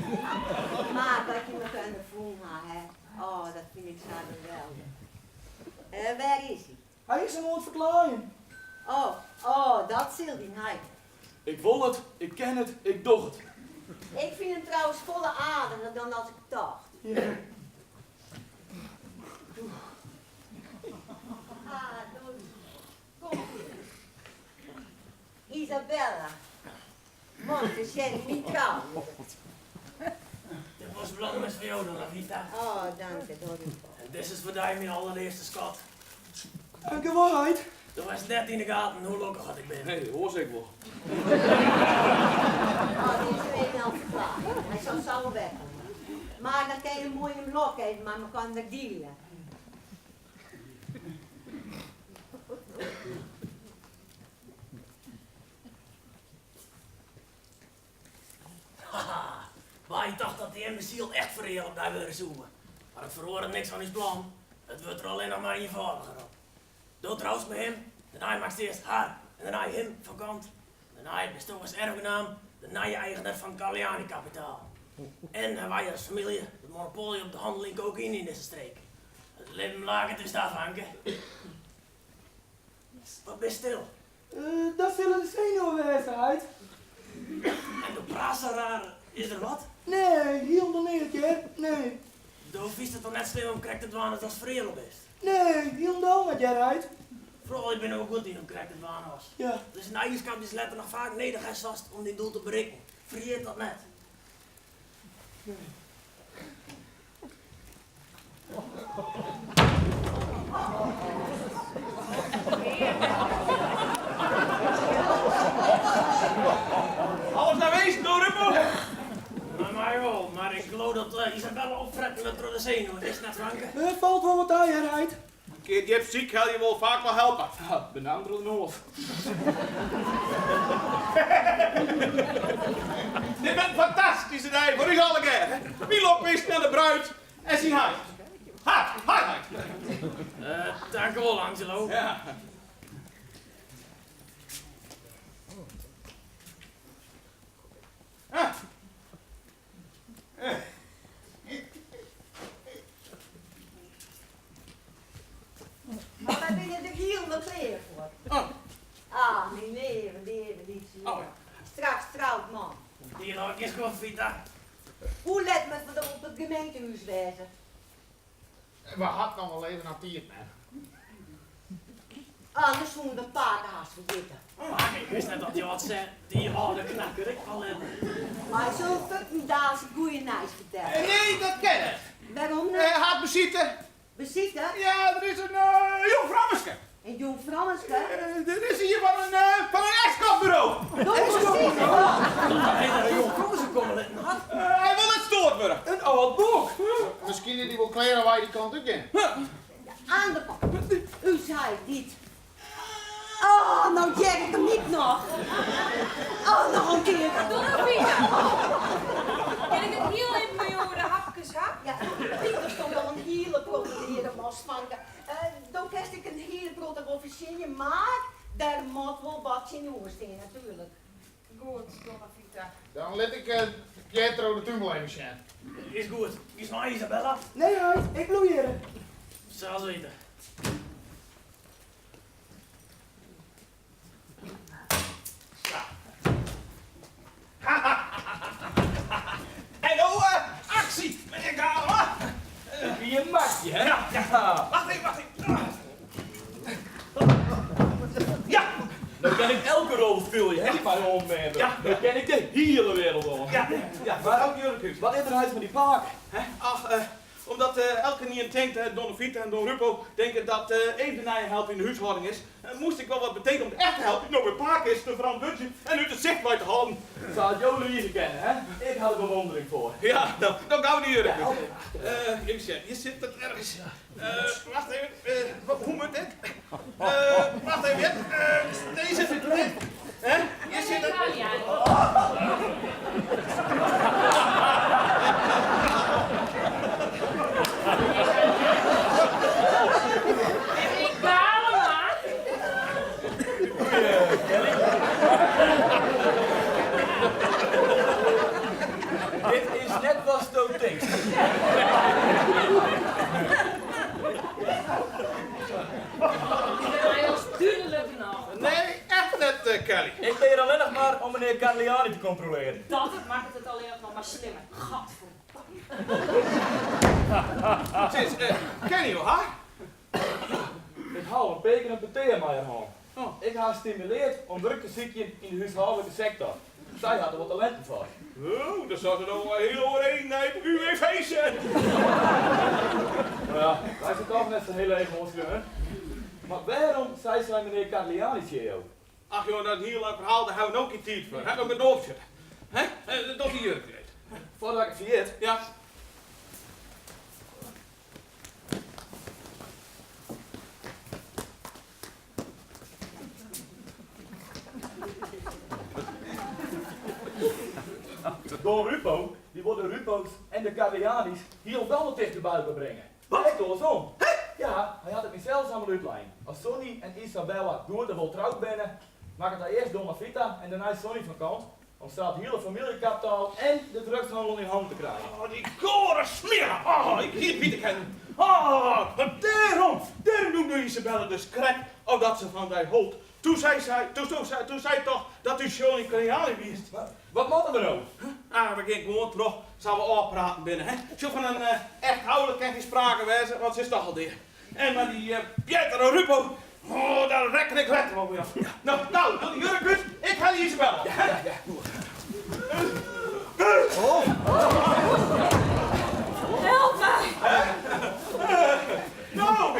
Mar dat je mekoar fûn ha, hè, oh dat fyn ik sa geweldich. Wêr is hy? Hy is him oan it ferklaaien. Oh, oh, dat sil dyn heit. Ik wol it, ik ken it, ik doch it. Ik fyn him trouwens folle aardiger dan as ik tocht. Ah, doe. Kom hjir. Isabella. Man, se sjen myn trou. Dit was blommen foar jo, Donna Vita. Oh, dank je, Don. En dit is foar dy myn alderearste skat. Dankjewol, heit. Do hast net yn de gaten hoe lokkich at ik bin. Nee, oars ek wol. Oh, dy is even al ferklaaid. Hy sil sa wol wer komme. Mar dan kin je moai in blok even mei mekoar diele. Haha, wy tocht dat dy ymbesyl echt fereale op dy wurde soe. Mar it feroaret niks oan ús plan. It wurdt der allinnich mar ienfâldiger op. Do troust mei him, dêrnei makkest earst har en dêrnei him fan kant. Dêrnei bisto as erfgenaam de nije eigener fan it Galliani-kapitaal. En hawwe wy as famylje it monopoalje op de hannel yn kokaïne yn dizze streek. It libben laket ús ta, fanke. Wat bist stil? Dat sille de senuwen wêze, heit. En do praatst sa raar, is der wat? Nee, hielendal neat, hear. Nee. Do fynst it toch net slim om krekt te dwaan as datst fereale bist? Nee, hielendal net, hear, heit. Froulju binne wol goed yn om krekt te dwaan as. Ja. Dat is in eigenskap dy'tst letter noch faak nedich ha silst om dyn doel te berikken. Ferjit dat net. Nee. Alles nei winsken, Don Rupo? Nei my wol, mar ik leau dat Isabelle opfretten wurdt troch de senuwen, is 't net, Fanke? It falt wol wat ta, hear, heit. In kear djip sykhelje wol faak wol helpe. Ja, benammen troch de noas. Dit wurdt in fantastyske dei foar ús allegear. Myn lokwinsken oan de bruid en syn heit. Har, har heit. Tankewol, Angelo. Ja. Ah. Mar wy binne der hielendal klear foar. Oh. Ah, myn leave, leave lytse jonge. Oh, ja. Straks trout man. Dy noch gjin skoft, Vita. Hoe let moatte we der op it gemeentehûs wêze? We hat noch wol even oan tiid, mem. Anders soene we pake hast ferjitte. Pake, ik wist net dat dy âld se, dy âlde knakker ek al libbe. Mar ik sil fuortendaliks it goeie nijs fertelle. Nee, dat kin net. Wêrom net? Hy hat besite. Besite? Ja, der is in jong frouske. En jong Frânske. Dit is ien fan in, fan in escortburo. Escortburo? Hy hat in jong Frânske komme litten hat. Hy wol net stoard wurde. In âld boek. Miskien is dy wol klear as wy dy kant út gean. Aan de kant. U sei dit. Oh, no hear ik him ek noch. Oh, noch in kear. Donna Vita, kin ik it hiel even mei jo oer de hapkes ha? Ja, Pieter stond al in hiele protte leare moast fanke. Do kinst ek in hiele protte wol fertsjinje, mar der moat wol wat tsjinoer stean natuerlik. Goed, Donna Vita. Dan lit ik Pietro de tún wol even sjen. Is goed. Giest mei, Isabella? Nee heit, ik bliuw hjirre. Sels witte. En no aksje, menear Galema! It wie in makje, hè? Ja, ja. Wacht even, wacht even. Ja! No kin ik elke rol spylje, hè, dy't my oanbean wurdt. Ja. No ken ik de hiele wereld al. Ja, ja. Mar Elk jurk wat is der eins mei dy pake? Hè? Ach, Omdat elkenien tinkt, Donna Vita en Don Rupo tinke dat Eef de nije help yn de húshâlding is, moast ik wol wat betinke om de echte help, dy't no by pake is, te ferantwurdzjen en út it sicht wei te hâlden. Sa as jo lige kinne, hè? Ik ha der bewondering foar. Ja, no, no gau dy jurk út. Even sjen, hjir sit it ergens. Wacht even, hoe moat dit? Wacht even, hear. Dizze. Hè? Hjir sit it. Ik Galema. Goeie, Kelly. Dit is net watsto tinkst. Hy is dúdlik genôch. Nee, echt net, Kelly. Ik bin hjir allinnich mar om menear Carliani te kontrolearjen. Dat makket it allinnich noch mar slimmer. Godverdomme. Sis, kenne jo har? Ik ha al in pear kear in petear mei har hân. Ik ha har stimuleard om wurk te sykjen yn de húshâldlike sektor. Sy hat der wol talinten foar. Oh, dan sil se no wol hiel oerheden nei it UWV sjen. No ja, wy sitte toch net sa hiel heech oanskreaun. Mar wêrom sei sy menear Carliani tsjin jo? Ach joh, dat is in hiel lang ferhaal, dêr hawwe we no gjin tiid foar. Hè, we moatte opsjitte. Hè, doch dy jurk út. Foardat ik it ferjit. Ja. Don Rupo, dy wol de Rupo's en de Carliani's hielendal wat tichter by elkoar bringe. Wat? Krekt oarsom. Ja, hy hat it my sels allemaal útlein. As Sonny en Isabella goed en wol troud binne, makket hy earst Donna Vita en dêrnei Sonny fan kant om sa it hiele famyljekapitaal en de drugshannel yn hannen te krijen. Oh, dy gore smearlap! Oh, ik hie it witte kinnen. Oh, want dêrom, dêrom noemde Isabella dus krekt of dat se fan dy hold. Toen sei sy, toen, toen, toen sei toch dat u Johnny Carliani wiest. Wat moatte we no? Ah, we gean gewoan troch sa't we ôfpraten binne, hè. Sjoch, fan in echt houlik kin gjin sprake wêze, want se is toch al dea. En mei dy Pietro Rupo, oh, dêr rekken ik letter wol mei ôf. No, no, doch dy jurk út, ik helje Isabella op. Ja, ja, goed. Help my! No,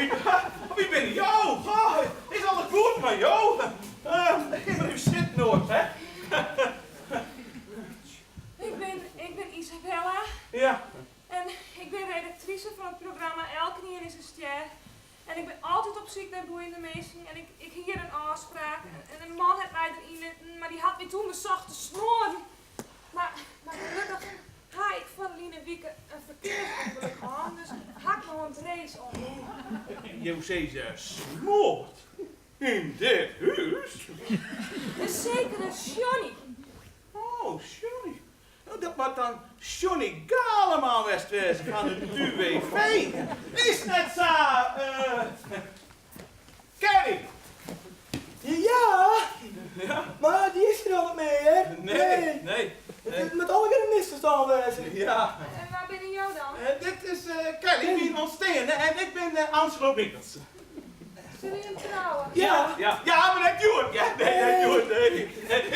wie binne jo? Goh, is alles goed mei jo? Gean mar even sitten oars, hè. Ik bin, ik bin Isabella. Ja. En ik bin redaktrise fan it programma Elkenien is in Stjer. En ik bin altyd op syk nei boeiende minsken. En ik, ik hie hjir in ôfspraak. En in man hat my deryn litten, mar dy hat my toen besocht te smoaren. Mar, mar gelokkich ha ik ferline wike in ferkearsûngelok hân, dus ha ik noch in trace om. Jo sizze smoard? Yn dit hûs? In sekere Johnny. Oh, Johnny. No, dat moat dan Johnny Galema west wêze fan it UWV. Is net sa, Kelly? Ja, mar dy is der al net mear. Nee, nee. It moat allegear in misferstân wêze. Ja. En wa binne jo dan? Dit is Kelly, myn oansteande, en ik bin Angelo Mikkels. Sille jim trouwe? Ja. Ja, ja, mar net hjoed. Ja, nee, net hjoed, nee.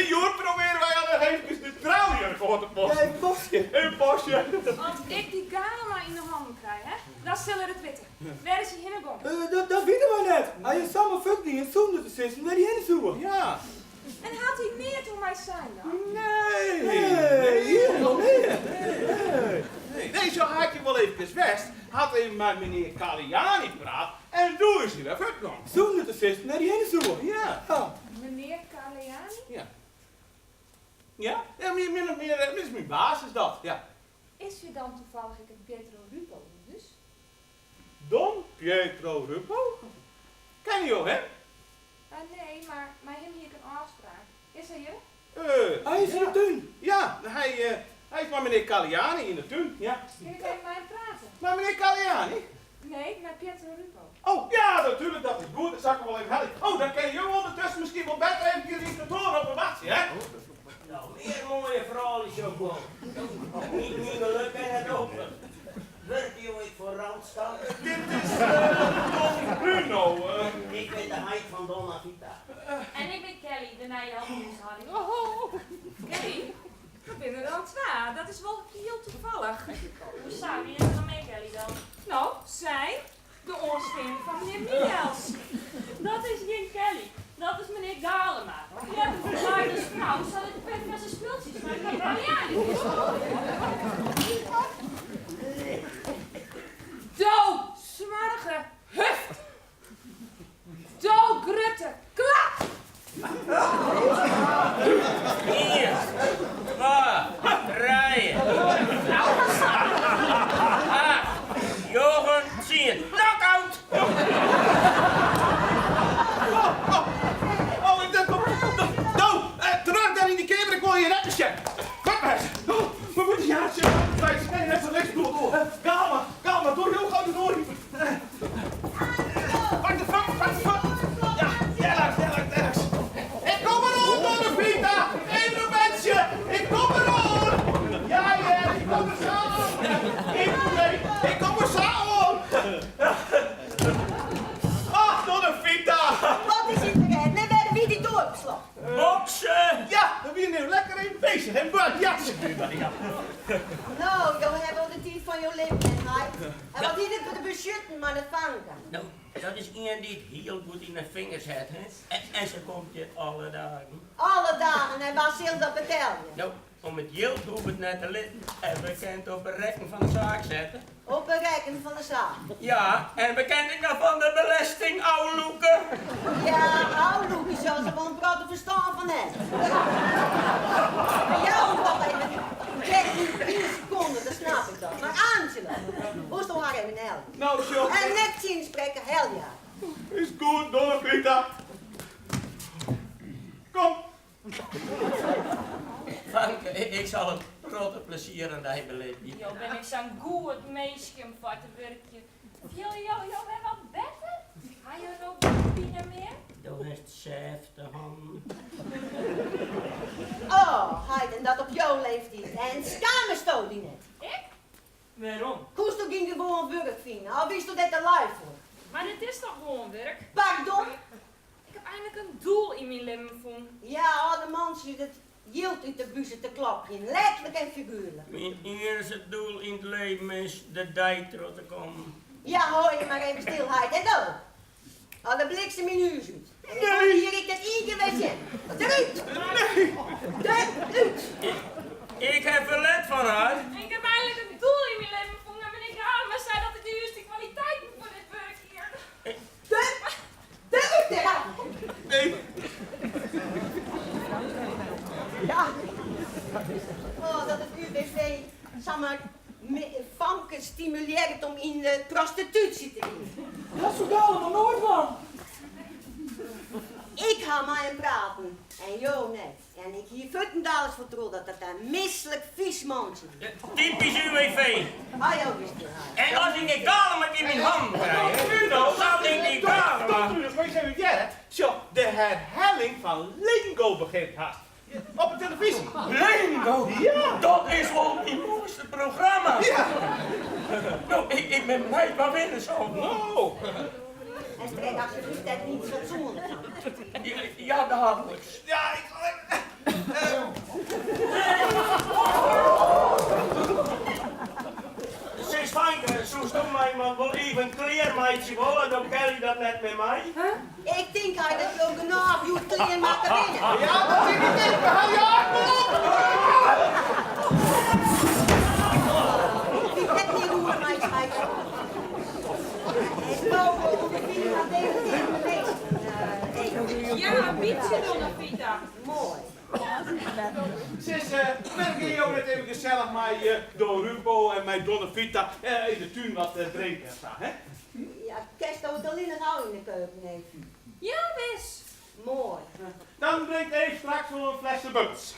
Hjoed probearje wy al noch eefkes. Trouwjurk oan te passen. Ja, in pasje. In pasje. As ik dy Galema yn 'e hannen krij, hè, dan sil er it witte. Wêr is hy hinne gong? Dat witte wy net. Hy is samar fuortgien sûnder te sizzen wêr't hy hinne soe. Ja. En hat hy neat oer my sein dan? Nee. Nee, hielendal neat. Nee. Nee, sa hat hy wol eefkes west, hat even mei menear Kaliani praat en doe is hy wer fuortgong. Sûnder te sizzen wêr't hy hinne soe. Ja. Menear Kaliani? Ja. Ja, ja, min of mear, is myn baas is dat, ja. Is hjir dan toevallig ek in Pietro Rupo yn 'e hûs? Don Pietro Rupo? Kenne jo him? Nee, mar mei him hie ik in ôfspraak. Is hy hjir? Hy is yn 'e tún. Ja, hy is mei menear Kaliani yn 'e tún, ja. Kin ik even mei him prate? Mei menear Kaliani? Nee, mei Pietro Rupo. Oh, ja, natuerlik, dat is goed. Dat sil ik wol even helje. Oh, dan kinne jo ûndertusken miskien wol better even hjir yn it kantoar op 'e wachtsje, hè? No, mear moaie froulju sjoch ik wol. Myn geluk en net open. Wurkje jo ek foar Randstad? Dit is Don Bruno. Ik bin de heit fan Donna Vita. En ik bin Kelly, de nije helphúshâlding. Oh, Kelly, we binne der al twa. Dat is wol hiel toevallig. Hoe sa? Wie is der noch mear Kelly dan? No, sy, de oansteande fan menear Michels. Dat is gjin Kelly, dat is menear Galema. Dy hat in ferklaaide frou, sadat er perverse spultsjes mei Italianen kin. Do smoarge huft! Do grutte klap! Ien, twa, trije, acht, njoggen, tsien. Knock-out! Oh, ik dat No, terug daar yn die keamer, ik wol je net sjen. Wat mes? Oh, we moeten ja, nee, net zo niks doen. Galema, Galema, doe heel gauw de doar iepen. Pak de fuck, pak de fuck. Ja, dêr dêr dêr. Ik kom eroan, Donna Vita. Even een mensje. Ik kom eroan. Ja, ja, ik kom er sa oan. Ik kom er sa oan. Ach, Donna Vita. Wat is it der? Net wer wie dy doar op slot. Boksen! Ja, we wiene even lekker even bezig. En wat ja. No, jo hawwe wol de tiid fan jo libben net, heit. En wat hie dit te betsjutten mei dat fanke? No, dat is ien dy't hiel goed yn 'e fingers hat, hè? En se komt hjir alle dagen. Alle dagen, en wa sil dat betelje? No, om it jild hoech it net te litten en we kinne it op 'e rekken fan de saak sette. Op 'e rekken fan de saak? Ja, en we kinne it noch fan de belesting ôflûke. Ja, ôflûke sil se wol in protte ferstân fan hawwe. Mar jou him toch even krekt ien sekonde, dan snap ik dat. Mar Angela, woesto har even helje? No, sjoch. En net tsjinsprekke, helje har. Is goed, Donna Vita. Kom. Fanke, ik sil in protte plezier oan dy belibje. Jo binne ek sa'n goed minske om foar te wurkjen. Fiele jo jo wer wat better? Ha jo no gjin pine mear? Do hast sêfte hannen. Oh, heit, en dat op jo leeftiid. En skamesto dy net? Ik? Wêrom? Koesto gjin gewoan wurk fine, of wiesto dêr te lui foar? Mar dit is toch gewoan wurk? Pardon? Ik haw einlik in doel yn myn libben fûn. Ja, âlde mantsjes it jild út de buze te klopjen, letterlik en figuerlik. Myn iennichste doel yn it leven is de dei troch te kommen. Ja, hâld je mar even stil, heit. En do? Al de bliksem myn hûs út. En ik wol hjir ek net ien kear wer sjen. Derút! Nee! Derút! Ik haw ferlet fan har. Ik haw einlik in doel yn myn libben fûn en menear Galema sei dat ik de juste kwaliteiten foar dit wurk hie. Derút! Ja. Nee. Ja. Oh, dat it UWV samar famkes stimulearret om yn de prostitúsje te gean. Dat soe Galema noait dwaan. Ik ha mei him praten en jo net. En ik hie fuortendaliks fertroud dat dat in mislik fys mantsje wie. Typysk UWV. Ah, jo wist it. En as ik dy Galema yn myn hannen krij, dan sil ik dy Galema. Moet je even hearre? Sjoch, de herhelling fan Lingo begjint hast. Op de televyzje. Lingo? Ja. Dat is wol myn moaiste programma. Ja. No, ik bin benijd wa winne sil. No. En sprek alsjeblieft net niet fatsoenlik. Ja, dadeliks. Ja, ik. Sis Fanke, soesto my man wol even klearmeitsje wolle, dan Kelly dat net mear mei? Ik tink hy dat jo genôch hjoed klearmakke binne. Ja, dat tink ik ek. We ha jaak wol op. Ik wit net mear hoe it mei is heit. En no wol ûnderfining fan debutearjende minsken. Ja, in bytsje Donna Vita. Moai. Sis, wêrom gean jo net even gesellich mei Don Rupo en mei Donna Vita yn de tún wat drinken en sa, hè? Ja, kinsto it allinnich al yn de keuken, Eef? Ja, wis. Moai. Dan bringt Eef straks wol in flesse bubbels.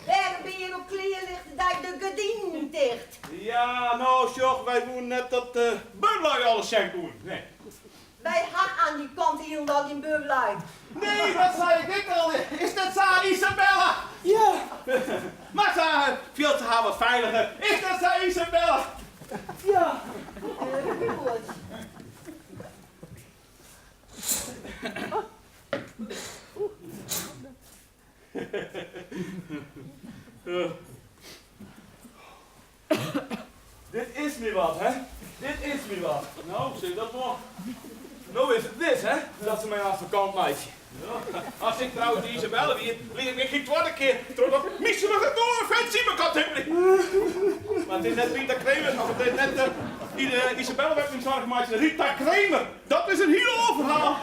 Wêrom binne hjir op klearlichte dei de gerdinen ticht? Ja, no sjoch, wy woenen net dat de buorlui alles sjen koenen. Nee. Wy ha aan dy kant hielendal gjin buorlui. Nee, dat sei ik ek al. Is net sa, Isabella? Ja. Mar sa fielt se har wat feiliger. Is net sa, Isabella? Ja. Goed. Dit is my wat, hè? Dit is my wat. No, sis dat wol. No is it wis, hè, dat se my aanst fan kant meitsje. As ik trouwens dy Isabelle wie, liet ik my gjin twadde kear troch dat miselige domme fentsje mei kant timpelje. Mar it is net Rita Kramer, of it is net Isabelle wêr't ik my soargen meitsje. Rita Kramer, dat is in hiel oar ferhaal.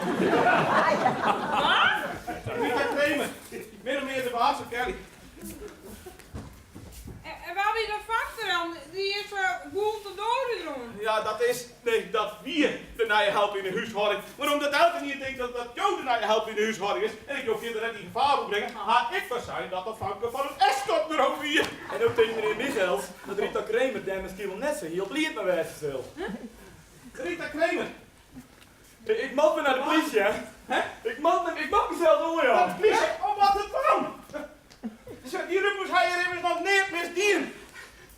Rita Kramer, min of mear de baas fan Kelly. En wa wie dat fakter dan? Dy is goed de doar útrûn. Ja, dat is, nee, dat wie de nije help yn de húshâlding. Mar omdat elkenien tinkt dat dat jo de nije help yn de húshâlding is en ik jo fierder net yn gefaar wol bringe, ha ik foarsein dat dat famke fan it escortburo wie. En no tinkt menear Michels dat Rita Kramer dêr miskien wol net sa hiel bliid mei wêze sil. Rita Kramer? Ik moat wer nei de plysje, hè? Ik moat, ik moat mysels oanjaan. De plysje? Om wat te dwaan? Dy Rupels ha hjir immers noch neat misdien.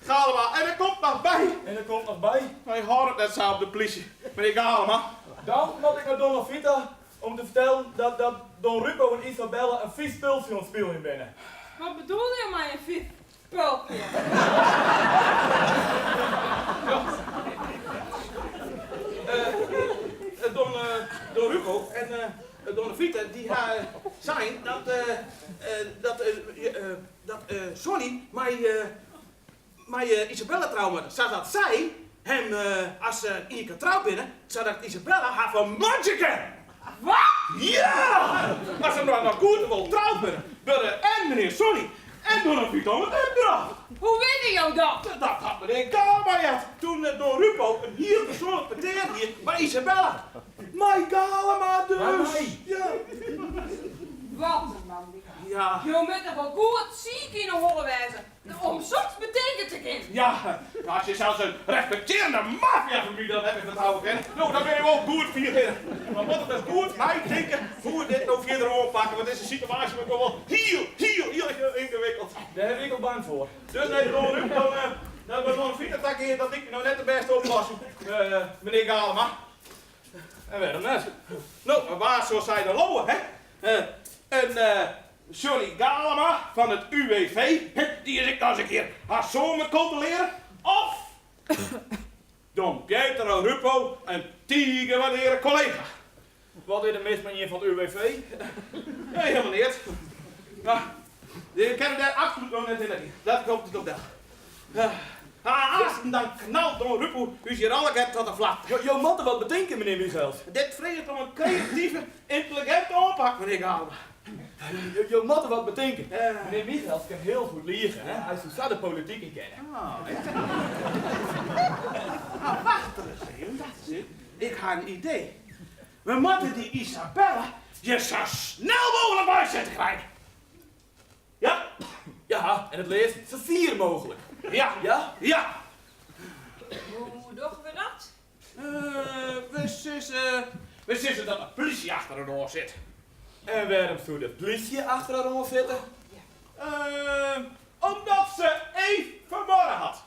Galema, en der komt noch by. En der komt noch by. Wy hâlde it net sa op de plysje, menear Galema. Dan moat ik nei Donna Vita om te fertellen dat dat Don Rupo en Isabella in fys spultsje oan it spyljen binne. Wat bedoele jo mei in fys spultsje? Don, Don Rupo en Donna Vita dy ha sein dat dat dat Sonny mei mei Isabella trouwe moat, sadat sy him as se ien kear troud binne, sadat Isabella har fermoardzje kin. Wat? Ja! As se noch goed en wol troud binne, wurde en menear Sonny en Donna Vita om it libben brocht. Hoe witte jo dat? Dat hat menear Galema heard toen Don Rupo in hiel persoanlik petear hie mei Isabella. Mei Galema dus! Mei my? Ja. Wat in man, dy. Ja. Jo moatte wol goed siik yn 'e holle wêze om soks betinke te kinnen. Ja, as je sels in respektearjende maffiafamylje dat net mear fertrouwe kinne, no dan binne je wol goed fier hinne. We moatte dus goed neitinke hoe't we dit no fierder oanpakke, want dizze situaasje wurdt no wol hiel, hiel, hiel yngewikkeld. Dêr wie ik al bang foar. Dus nee, Don Rupo, dan, dat we Donna Vita ta gean, dat liket my no net de bêste oplossing, menear Galema. En wêrom net? No, wa soe sy dan leauwe, hè? In Johnny Galema fan it UWV, dy is ek noch ris in kear har soan moat kontrolearje, of Don Pietro Rupo, in tige waardere kollega. Wat is der mis mei ien fan it UWV? Nee, helemaal neat. Mar je kinne dêr absolút noch net hinne. Dat komt it op del. Aansten dan knalt Don Rupo ús hjir allegear tot de flakte. Jo, jo moatte wat betinke, menear Michels. Dit freget om in kreative, yntelliginte oanpak, menear Galema. Jo, jo moatte wat betinke. Menear Michels kin hiel goed lige, hè? Hy soe sa de polityk yn kinne. Ah, wacht ris even, wacht ris even. Ik ha in idee. We moatte dy Isabella hjir sa snel mooglik wei sjen te krijen. Ja? Ja, en it leafst sa fier mooglik. Ja. Ja? Ja. Hoe dogge we dat? We sizze, we sizze dat de plysje achter har oan sit. En wêrom soe de plysje achter har oan sitte? Omdat se Eef fermoarde hat.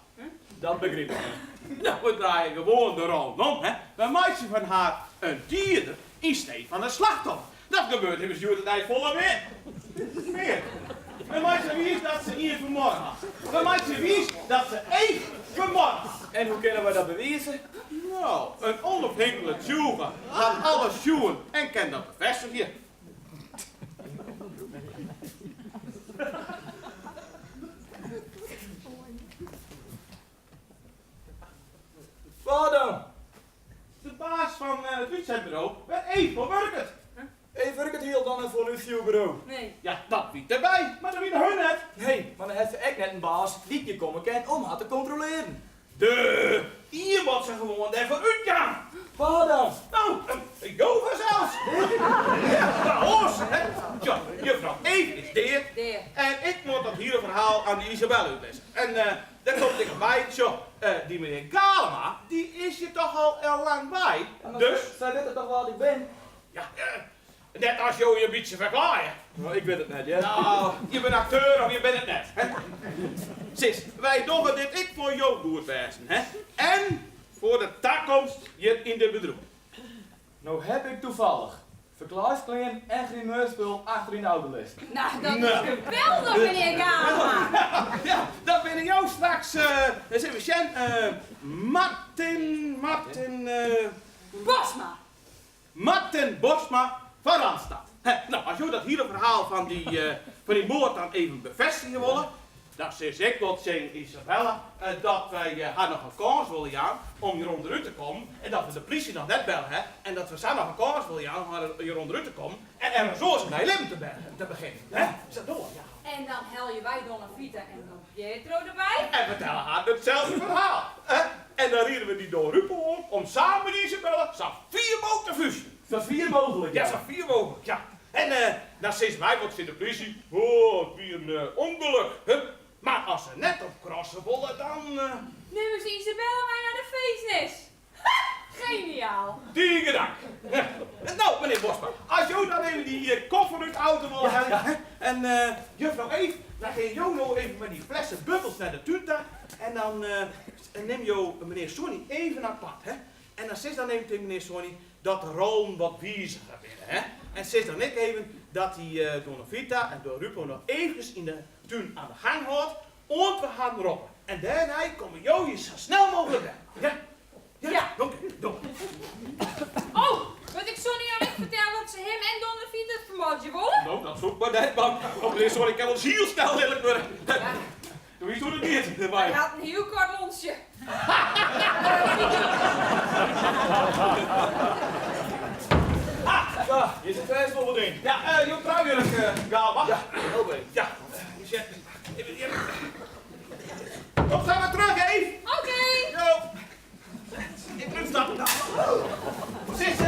Dat begryp ik net. No, we draaie gewoan de rollen om, hè. We meitsje fan har in dieder yn stee fan in slachtoffer. Dat gebeurt immers hjoed-de-dei folle mear. Mear. We meitsje wiis dat se ien fermoarde hat. We meitsje wiis dat se Eef fermoarde hat. En hoe kinne wy dat bewize? No, in ûnôfhinklike tsjûge hat alles sjoen en kin dat befêstigje. Wa dan? De baas fan it útsetburo wêr't Eef foar wurket. Eef wurket hielendal net foar in útstjoerburo. Nee. Ja, dat witte wy, mar dat witte hun net. Nee, mar dan hat se ek net in baas dy't hjir komme kin om har te kontrolearen. De, ien moat se gewoan dêrfoar útjaan. Wa dan? No, jo fansels. Ja, wa oars, hè? Tsja, juffrou Eef is dea. Dea. En ik moat dat hiele ferhaal oan dy Isabelle útlizze. En dêr komt ek noch by, sjoch, dy menear Galema, dy is hjir toch al lang wei, dus. Sy witte toch wa't ik bin? Ja, net as jo je in bytsje ferklaaie. No, ik wit it net, hear. No, je binne akteur of je binne it net, hè. Sis, wy dogge dit ek foar jo goedwêzen, hè. En foar de takomst hjir yn dit bedriuw. No heb ik toevallig ferklaaiklean en grimeurspul achter yn de auto lizzen. No, dat is geweldich, menear Galema. Ja, dan binne jo straks, ris even sjen, Martin, Martin. Bosma. Martin Bosma fan Randstad. Hè, no, as jo dat hiele ferhaal fan dy, fan dy moard dan even befêstigje wolle, dan sis ik wol tsjin Isabella dat wy har noch in kâns wolle jaan om hjir ûnderút te kommen en dat we de plysje noch net belle ha en dat we sa noch in kâns wolle jaan om har hjir ûnderút te kommen en ergens oars in nij libben te begjinnen. Hè? Is dat doar? Ja. En dan helje wy Donna Vita en Don Pietro derby. En fertelle har itselde ferhaal. Hè? En dan riede we dy Don Rupo oan om samen mei Isabella sa fier mooglik te fúzjen. Sa fier mooglik, ja. Ja, sa fier mooglik, ja. En dan sizze wy wol tsjin de plysje, oh, it wie in ûngelok, hè. Mar as se net op krasse wolle, dan. Nimme se Isabella mei nei de feestnis. Ha! Geniaal! Tige dank. No, menear Bosma, as jo dan even dy koffer út de auto wolle helje, hè. En juffrou Eef, dan gean jo no even mei dy flesse bubbels nei de tún ta en dan nim jo menear Sonny even apart, hè. En dan sis dan even tsjin menear Sonny dat de rollen wat wizige binne, hè. En sis dan ek even dat dy Donna Vita en Don Rupo noch eefkes yn de tún aan de gang hâldt oant we harren roppe. En dêrnei komme jo hjir sa snel mooglik wer. Ja? Ja, oké, doch. Oh, moat ik Sonny dan ek fertelle dat se him en Donna Vita fermoardzje wolle? No, dat soe ik mar net dwaan, want menear Sonny kin wolris hiel snel lilk wurde. Do witst hoe't it giet. Hy hat in hiel koart lontsje. Sa, hjir sit fêst wol wat yn. Ja, jo troujurk, Galema. Ja, help even. Ja, Kom sa mar terug, Eef. Oké. Jo. Ik moet stappen. Sis,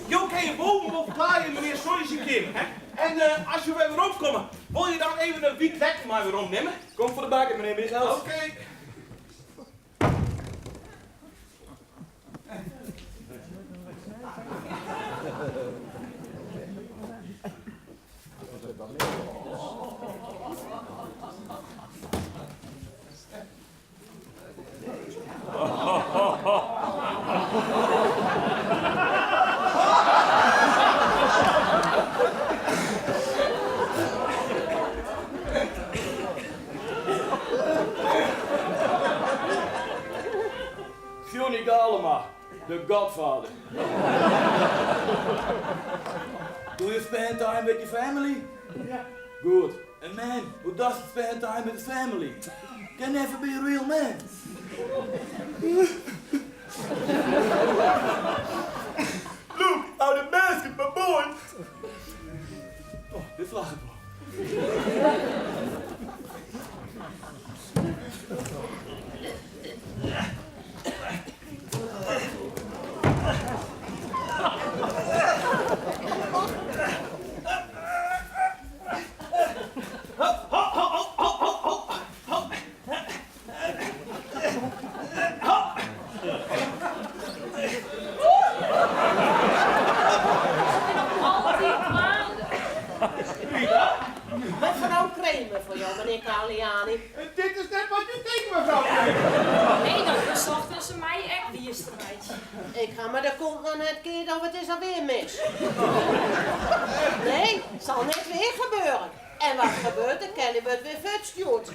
jo kinne boven wol ferklaaie yn menear Sonny syn keamer, hè? En as jo wer weromkomme, wolle jo dan even in wiet wetter mei weromnimme? Komt foar de bakker, menear Michels. Oké. Johnny Galema, the Godfather. Do you spend time with your family? Good. A man who doesn't spend time with his family can never be a real man. Look how they masked my boy. Oh, dit slagget wol. Mefrou Kramer foar jo, menear Kaliani. Dit is net wat jo tinke, mefrou Kramer. Nee, dat besochten se my ek wiis te meitsjen. Ik ha my de kont noch net keard of it is alweer mis. Nee, sal net weer gebeuren. En wat gebeurt der? Kelly wurdt wer fuortstjoerd.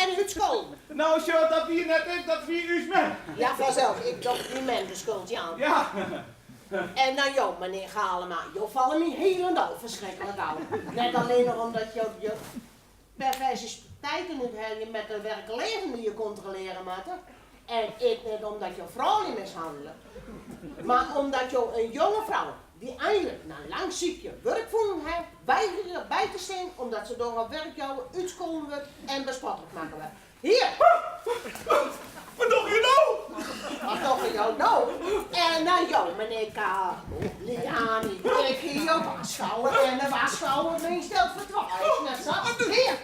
En útskolden. No sjoch, dat wie net ik, dat wie ús mem. Ja, fansels, ik doch dy mem de skuld jaan. Ja. En dan jo, menear Galema, jo falle my hielendal ferskriklik ôf. Net allinnich omdat jo jo perversiteiten úthelje met de werkleazen dy't je kontrolearje moatte, en ek net omdat jo froulju mishannelje, mar omdat jo in jonge frou dy't einlik nei lang sykjen wurk fûn hat, weigerje by te stean omdat se troch har wurkjouwer útskolden wurdt en bespotlik makke wurdt. Hier! Wat dogge jo no? Wat dogge jo no? En dan jo, menear Kaliani. Ik hie jo warskôge en de warskôging stelt foar twa, is net sa? Hier!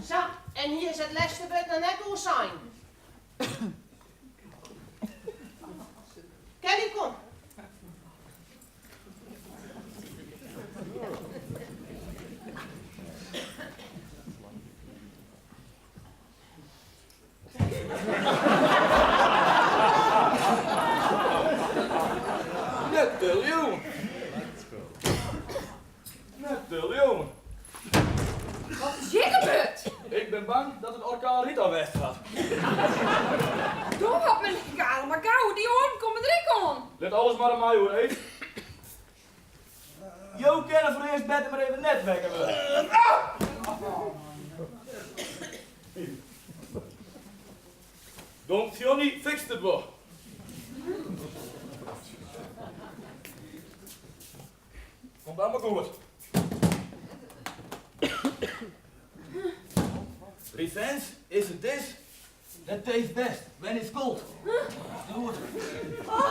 Sa, en hjir is it lêste wurd noch net oer sein. Kelly, kom. Net te leauwen. Net te leauwen. Wat is hjir gebeurd? Ik bin bang dat it orkaan Rita west hat. Doch wat menear Galema gau, dy oaren komme der ek oan. Lit alles mar oan my oer, Eef. Jo kinne foarearst better mar even net wekker wurde. Don Johnny fixt it wol. Komt allemaal goed. Revenge is a dish that tastes best when it's cold. Goed. Oh,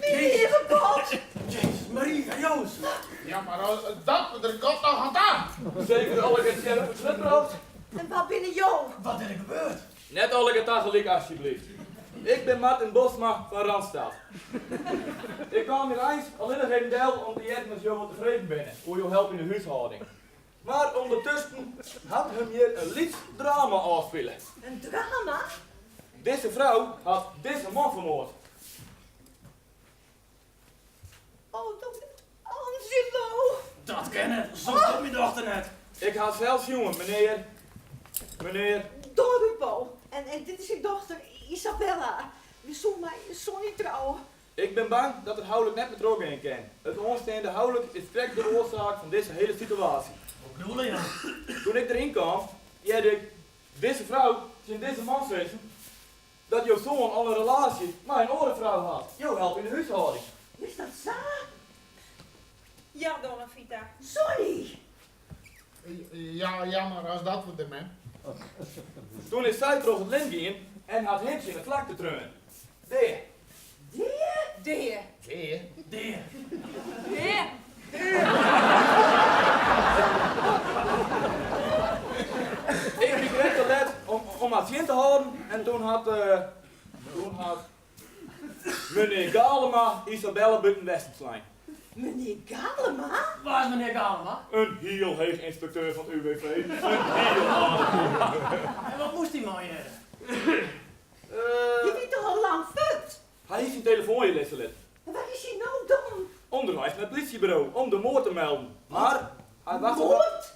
lieve God! Jezus, Maria, Jozef. Ja, mar dat der God noch oan ta. Seker allegear sjen op it slutbrood. En wa binne jo? Wat is der gebeurd? Net allegear tagelyk asjebleaft. Ik bin Martin Bosma fan Randstad. Ik kaam hjir eins allinnich even del om te hearren as jo wol tefreden binne oer jo help yn de húshâlding. Mar ûndertusken hat him hjir in lyts drama ôfspile. In drama? Dizze frou hat dizze man fermoard. Oh, don Angelo! Dat kin net, soks docht myn dochter net. Ik ha sels sjoen, menear. Menear. Don Rupo, en, en dit is syn dochter Isabella. Wy soene mei Sonny trouwe. Ik bin bang dat it houlik net mear trochgean kin. It oansteande houlik is krekt de oarsaak fan dizze hiele situaasje. Wat bedoele jo? Toen ik deryn kaam, hearde ik dizze frou tsjin dizze man sizzen dat jo soan al in relaasje mei in oare frou hat, jo help yn de húshâlding. Is dat sa? Ja, Donna Vita. Sonny! Ja, jammer as dat wurdt der, mem. Toen is sy troch it lint gien en hat him tsjin de flakte treaun. Dea. Dea? Dea. Dea. Dea. Dea. Ik wie krekt te let om har tsjin te hâlden en toen hat, toen hat menear Galema Isabelle bûten westen slein. Menear Galema? Wa is menear Galema? In hiel heech ynspekteur fan it UWV. In hiel aardige. En wat moast hy mei hjir? Hy wie toch al lang fuort? Hy hie syn telefoan hjir lizze litten. En wêr is hy no dan? Underweis nei it plysjeburo om de moard te melden. Mar hy wachtet Moard?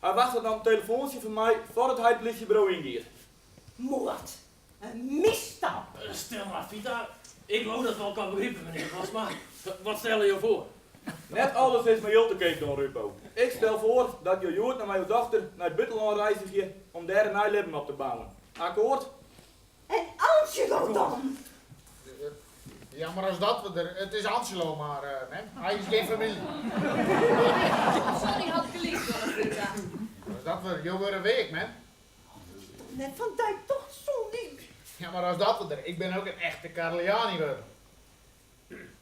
Hy wachtet noch in telefoantsje fan my foardat hy it plysjeburo yngiet. Moard? In misstap! Stil mar, Vita. Ik leau dat we elkoar begripe, menear Bosma. Wat stelle jo foar? Net alles is mei jild te keap, Don Rupo. Ik stel foar dat jo hjoed noch mei jo dochter nei it bûtenlân reizgje om dêr in nij libben op te bouwen. Akkoard? En Angelo dan? Ja, mar as dat we der. It is Angelo mar, mem. Hy is gjin famylje. Sonny hat gelyk, Donna Vita. As dat we, jo wurde weak, mem. Net fan dy toch, Sonny? Ja, mar as dat we der. Ik bin ek in echte Carliani wurden.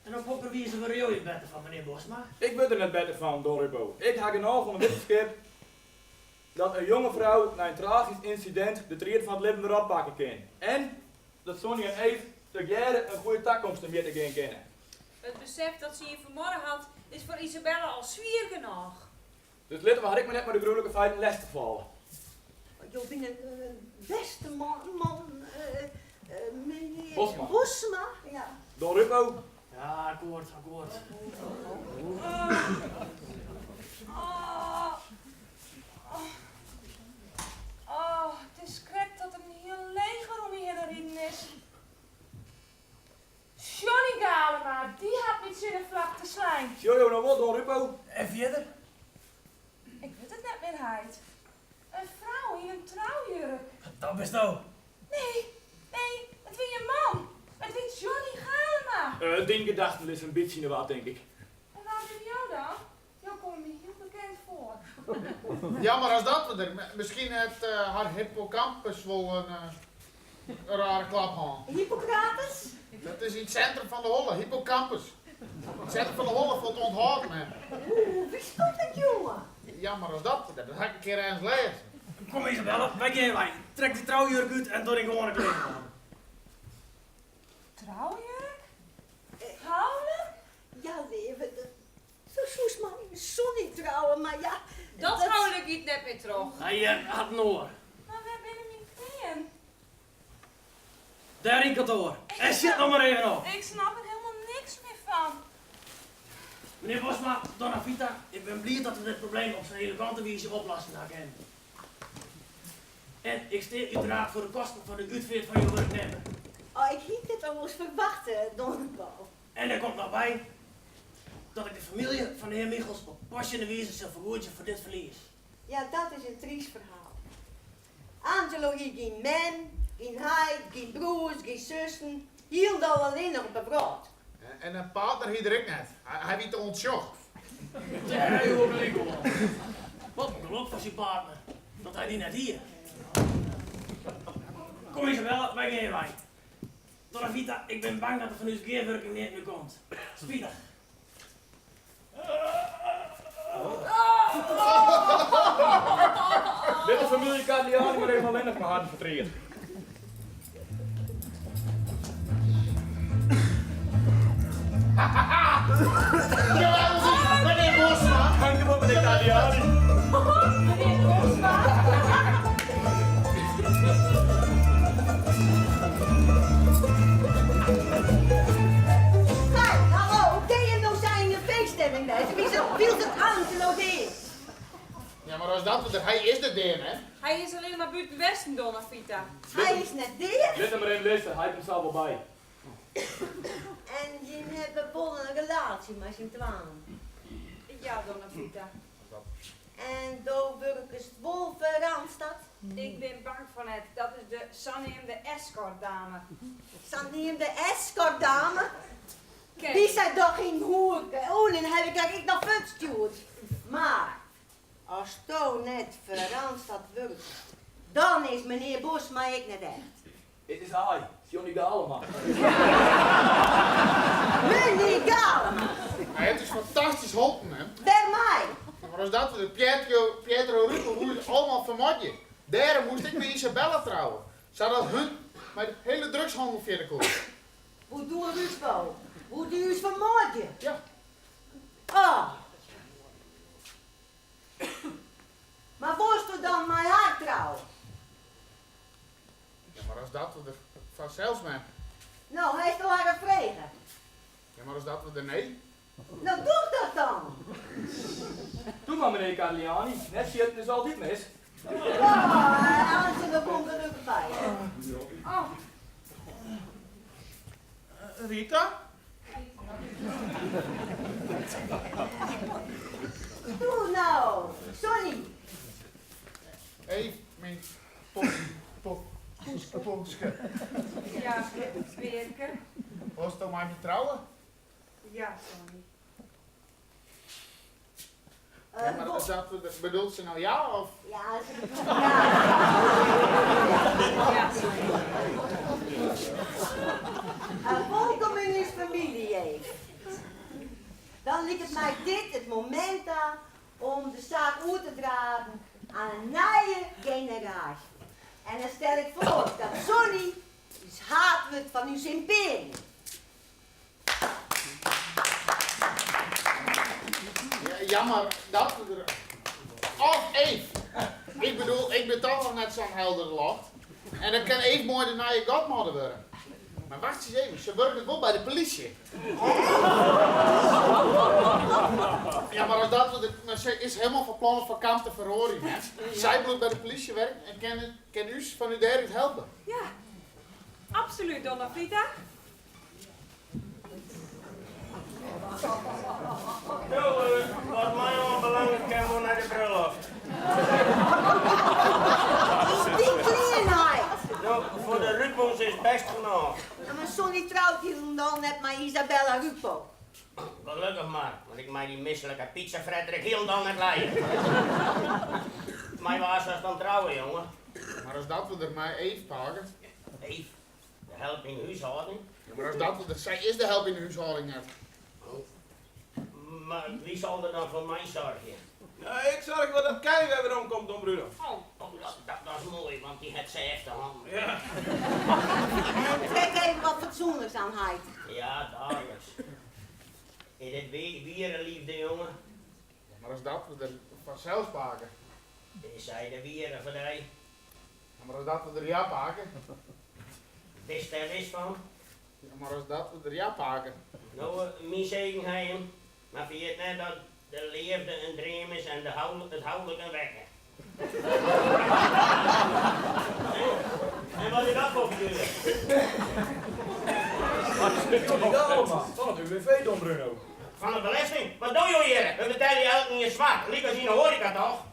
En op hokker wize wurde jo hjir better fan, menear Bosma? Ik wurd der net better fan, Don Rupo. Ik ha genôch oan de wittenskip dat in jonge frou nei in tragysk ynsidint de tried fan it libben wer oppakke kin. En dat Sonny en Eef tegearre in goede takomst temjitte gean kinne. It besef dat se ien fermoarde hat, is foar Isabella al swier genôch. Dus litte we har ek mar net mei de gruwlike feiten lestich falle. Jo binne in bêste man, menear Bosma. Bosma. Ja. Don Rupo. Ja, akkoart, akkoart. Oh, oh, it is krekt dat der in hiel leger om my hinne riden is. Johnny Galema, dy hat my tsjin de flakte slein. Sjogge jo no wol, Don Rupo? En fierder? Ik wit it net mear, heit. In frou yn in troujurk. Dat bisto. Nee, nee, it wie in man. It wie Johnny Galema. Dyn gedachten lizze in bytsje yn 'e war, tink ik. En wa binne jo dan? Jo komme my hiel bekend foar. Ja, mar as dat we der. Miskien hat har hippocampus wol in rare klap hân. Hippocrates? Dat is yn it sintrum fan de holle, hippocampus. It sintrum fan de holle foar it ûnthâlden, hè. Oeh, witsto dat, jonge? Ja, mar as dat, dat ha ik in kear ergens lêzen. Kom Isabelle, wy gean wei. Trek dy troujurk út en doch dyn gewoane klean oan. Troujurk? Houlik? Ja, leave, do soest mar yn Sonny trouwe, mar ja. Dat houlik giet net mear troch. Hy hat in oar. Mar wêr binne myn klean? Dêr yn kantoar. En sit noch mar even op. Ik snap der helemaal niks mear fan. Menear Bosma, Donna Vita, ik bin bliid dat we dit probleem op sa'n elegante wize oplossen ha kinnen. En ik stean úteraard foar de kosten fan de útfeart fan jo wurknimmer. Oh, ik hie dit al wolris ferwachte, Don Rupo. En dêr komt noch by dat ik de famylje fan de hear Michels op pasjende wize sil fergoedzje foar dit ferlies. Ja, dat is in tryst ferhaal. Angelo hie gjin mem, gjin heit, gjin broers, gjin sussen, hielendal allinnich op 'e wrâld. En in partner hie er ek net. Hy wie te ûntsjoch. Dêr ha jo wol gelyk oan. Wat in gelok foar syn partner dat hy dy net hie. Kom Isabelle, wy gean hjirwei. Donna Vita, ik bin bang dat der fan ús gearwurking neat mear komt. Spitich. Lit de famylje Carliani mar even allinnich mei harren fertriet. Geweldich, menear Bosma! Dankjewol, menear Carliani. Menear Bosma! Hey, hallo, hoe kin je no sa yn de feeststemming wêze wylst it Angelo dea is? Ja, mar as dat der, hy is net dea, hè? Hy is allinne mar bûten westen, Donna Vita. Hy is net dea? Lit him mar even lizze, hy komt sels wol by. En jim hawwe wol in relaasje mei syn twaen? Ja, Donna Vita. En do wurkest wol foar Randstad? Ik bin bang fan net, dat is de saneamde escortdame. Saneamde escortdame? Dy sei doch yn hoerke, oh, dan haw ik har ek noch fuortstjoerd. Mar asto net foar Randstad wurkest, dan is menear Bosma ek net echt. It is hy, Johnny Galema. Menear Galema! Hy hat ús fantastysk holpen, hè? Wêrmei? Mar as dat de Pietro, Pietro Rupo woe ús allemaal fermoardzje. Dêrom moast ik mei Isabella trouwe, sadat hun mei de hiele drugshannel fierder koe. Woe Don Rupo, woe dy ús fermoardzje? Ja. Oh. Mar wolsto dan mei har trouwe? Ja, mar as dat we der fansels mei. No, hasto har frege? Ja, mar as dat we der nee. No, doch dat dan! Doe mar, menear Carliani, net sjitten is altyd mis. Oh, Angelo komt der ook by. Oh. Rita? Doe no, Sonny. Eve, myn poeske. Ja, Peerke. Wolsto mei my trouwe? Ja, Sonny. Ja, mar is dat, bedoelt se no ja of? Ja, se bedoelt ja. Ja, Sonny. Wolkom yn ús famylje, Eve. Dan liket my dit it momint ta om de saak oer te dragen aan in nije generaasje. En dan stel ik foar dat Sonny ús haad wurdt fan ús ympearium. Ja, mar dat. Of Eve. Ik bedoel, ik bin toch noch net sa'n heldere loft. En dan kin Eve moai de nije godmother wurde. Maar wacht eens even, ze werkt wel bij de politie. Ja, maar als dat, maar ze is helemaal van plan van kamp te verhoren, hè? Zij moet bij de politie werken en kan u van u daaruit helpen. Ja, absoluut, Donna Vita. Nou, wat mij aanbelangt, kan we naar de bruiloft. Is die kleinheid? Nou, voor de Rupels is best genoeg. Ja, maar Sonny trouwt hier dan net met Isabella Rupo. Gelukkig maar, want ik maak die misselijke pizza Frederik heel dan net leiden. Maar waar zou ze dan trouwen, jongen? Maar als dat we er maar even pakken. Eve, de help in huishouding. Ja, maar als dat we er, zij is de help in de huishouding net. Maar wie zal er dan voor mij zorgen? Nou, ik zorg wel dat Kelly weer weer omkomt, Don Bruno. Oh, dat is mooi, want die het ze echt handen. Ja. En trek even wat fatsoenlijks aan, Heid. Ja, daar is. Is dit weer een liefde, jongen? Ja, maar als dat we er vanzelf pakken. Is zij de wieren voor die? Ja, maar als dat we er ja pakken. Wist er wist van? Ja, maar als dat we er ja pakken. Nou, mijn zegen hem. Maar vergeet net dat de liefde een droom is en het huwelijk een wekker. En wat is dat voor figuur? Van het UWV, Don Bruno. Van de belasting? Wat doe je hier? We betalen je elk niet zwart. Liek als in de horeca toch?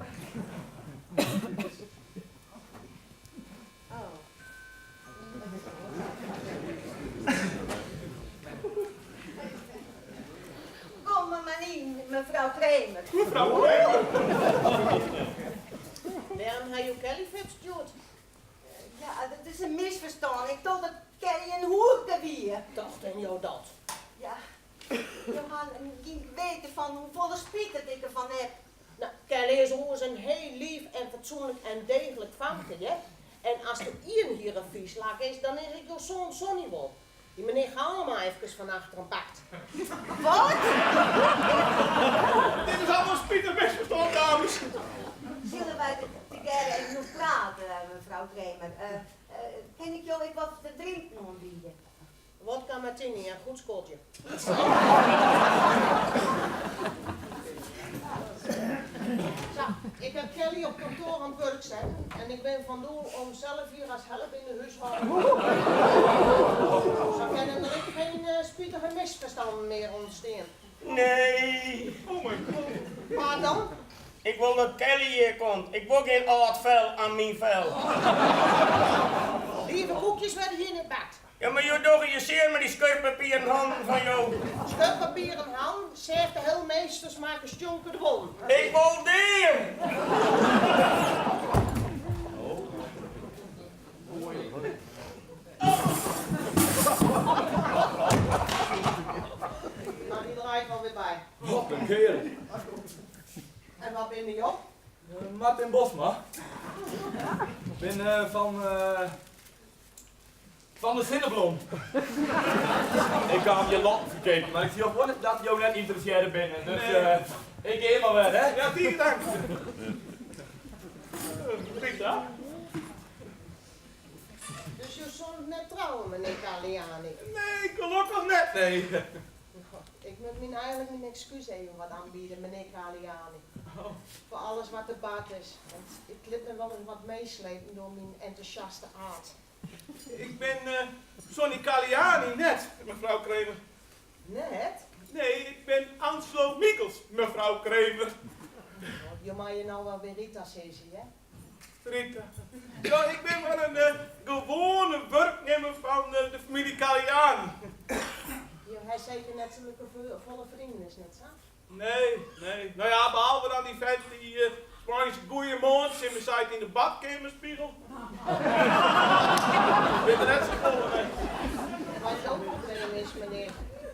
Kom maar maar in, mevrouw Kramer. Mevrouw Kramer? Waarom heb je Kelly verstuurd? Ja, dat is een misverstand. Ik dacht dat Kelly een hoer wie. Dacht en jou dat? Ja, Johan, ik weet van hoeveel spijt dat ik ervan heb. Nou, Kelly is oors een heel lief en fatsoenlijk en degelijk famke, hè? En als er iemand hier een vieslak is, dan is het jouw zoon Sonny wel. Die meneer gaat allemaal even van achteren pakt. Wat? Dit is allemaal spijtig misverstand, dames. Zullen wij together even nog praten, mevrouw Kramer? Kan ik jou even wat te drinken aanbieden? Wodka martini, een goed schooltje. Zo, ik heb Kelly op kantoor aan het werk zetten en ik ben van doel om zelf hier als help in de huishouding. Zo kunnen er ook geen spietige misverstanden meer ontstaan. Nee. Oh mijn god. Pardon? Ik wil dat Kelly hier komt. Ik wil geen oud vel aan mijn vel. Lieve koekjes werden hier niet bakt. Ja, maar je doet je zeer met die scheurpapieren handen van jou. Scheurpapieren hand, zegt de heelmeesters maken sjonker de won. Ik wil dier! Nou, die draait wel weer bij. Wat een kerel. En wat ben je op? Martin Bosma. Ik ben van de Zinneblom. Ik kwam je lot verkeken, maar ik zie ook wel dat jou net interesseerde binnen. Dus Nee. ik ga helemaal weg, hè? Ja, die dank. Rita? Dus je zult net trouwen, meneer Kaliani? Nee, gelukkig net, nee. Ik moet mijn eigenlijk mijn excuus even wat aanbieden, meneer Kaliani. Oh. Voor alles wat er baat is. Want ik liet me wel eens wat meeslepen door mijn enthousiaste aard. Ik ben Sonny Kaliani net, mevrouw Kramer. Net? Nee, ik ben Angelo Mikkels, mevrouw Kramer. Oh, je mag je nou wel weer Rita zeggen, hè? Rita. Ja, ik ben maar een gewone werknemer van de familie Kaliani. Ja, hij zeker net zulke volle vrienden is, net zo? Nee, nee. Nou ja, behalve dan die vent die Spaanse goeie mond in mijn site in de badkamerspiegel. Ik ben er net zo vol mee. Wat jouw probleem is, meneer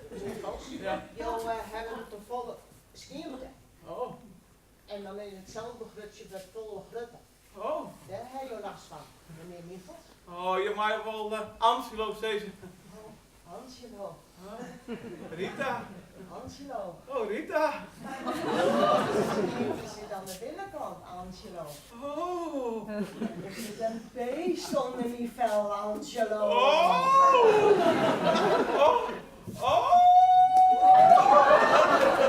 Mikkels, Ja. jou hebben het een volle schiemte. Oh. En dan is het zelfbegrutje met volle grutten. Oh. Daar heb je last van, meneer Mikkels. Oh, je mag wel Angelo zeggen. Angelo. Rita. Angelo. Oh, Rita. Er zit aan de binnenkant, Angelo. Oh. Er zit een beest onder die vel, Angelo. Oh. Oh. Oh.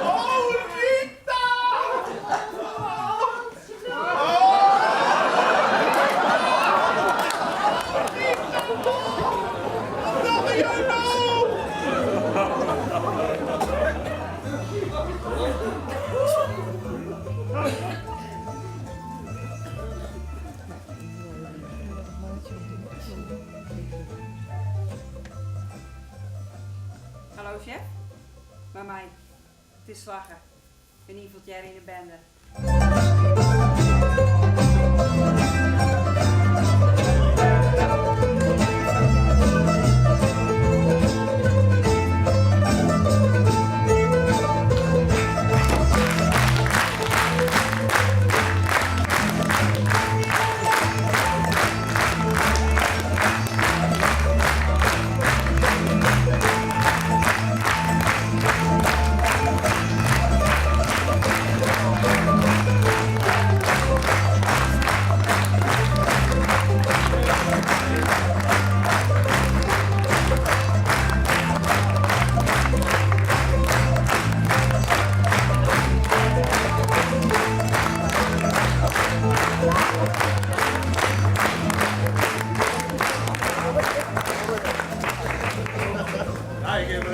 Oh, Rita. Wat dogge jo no? Hallo chef, Mei my. It is slagge. In ynfiltrearje yn de bende. Ja, ik gean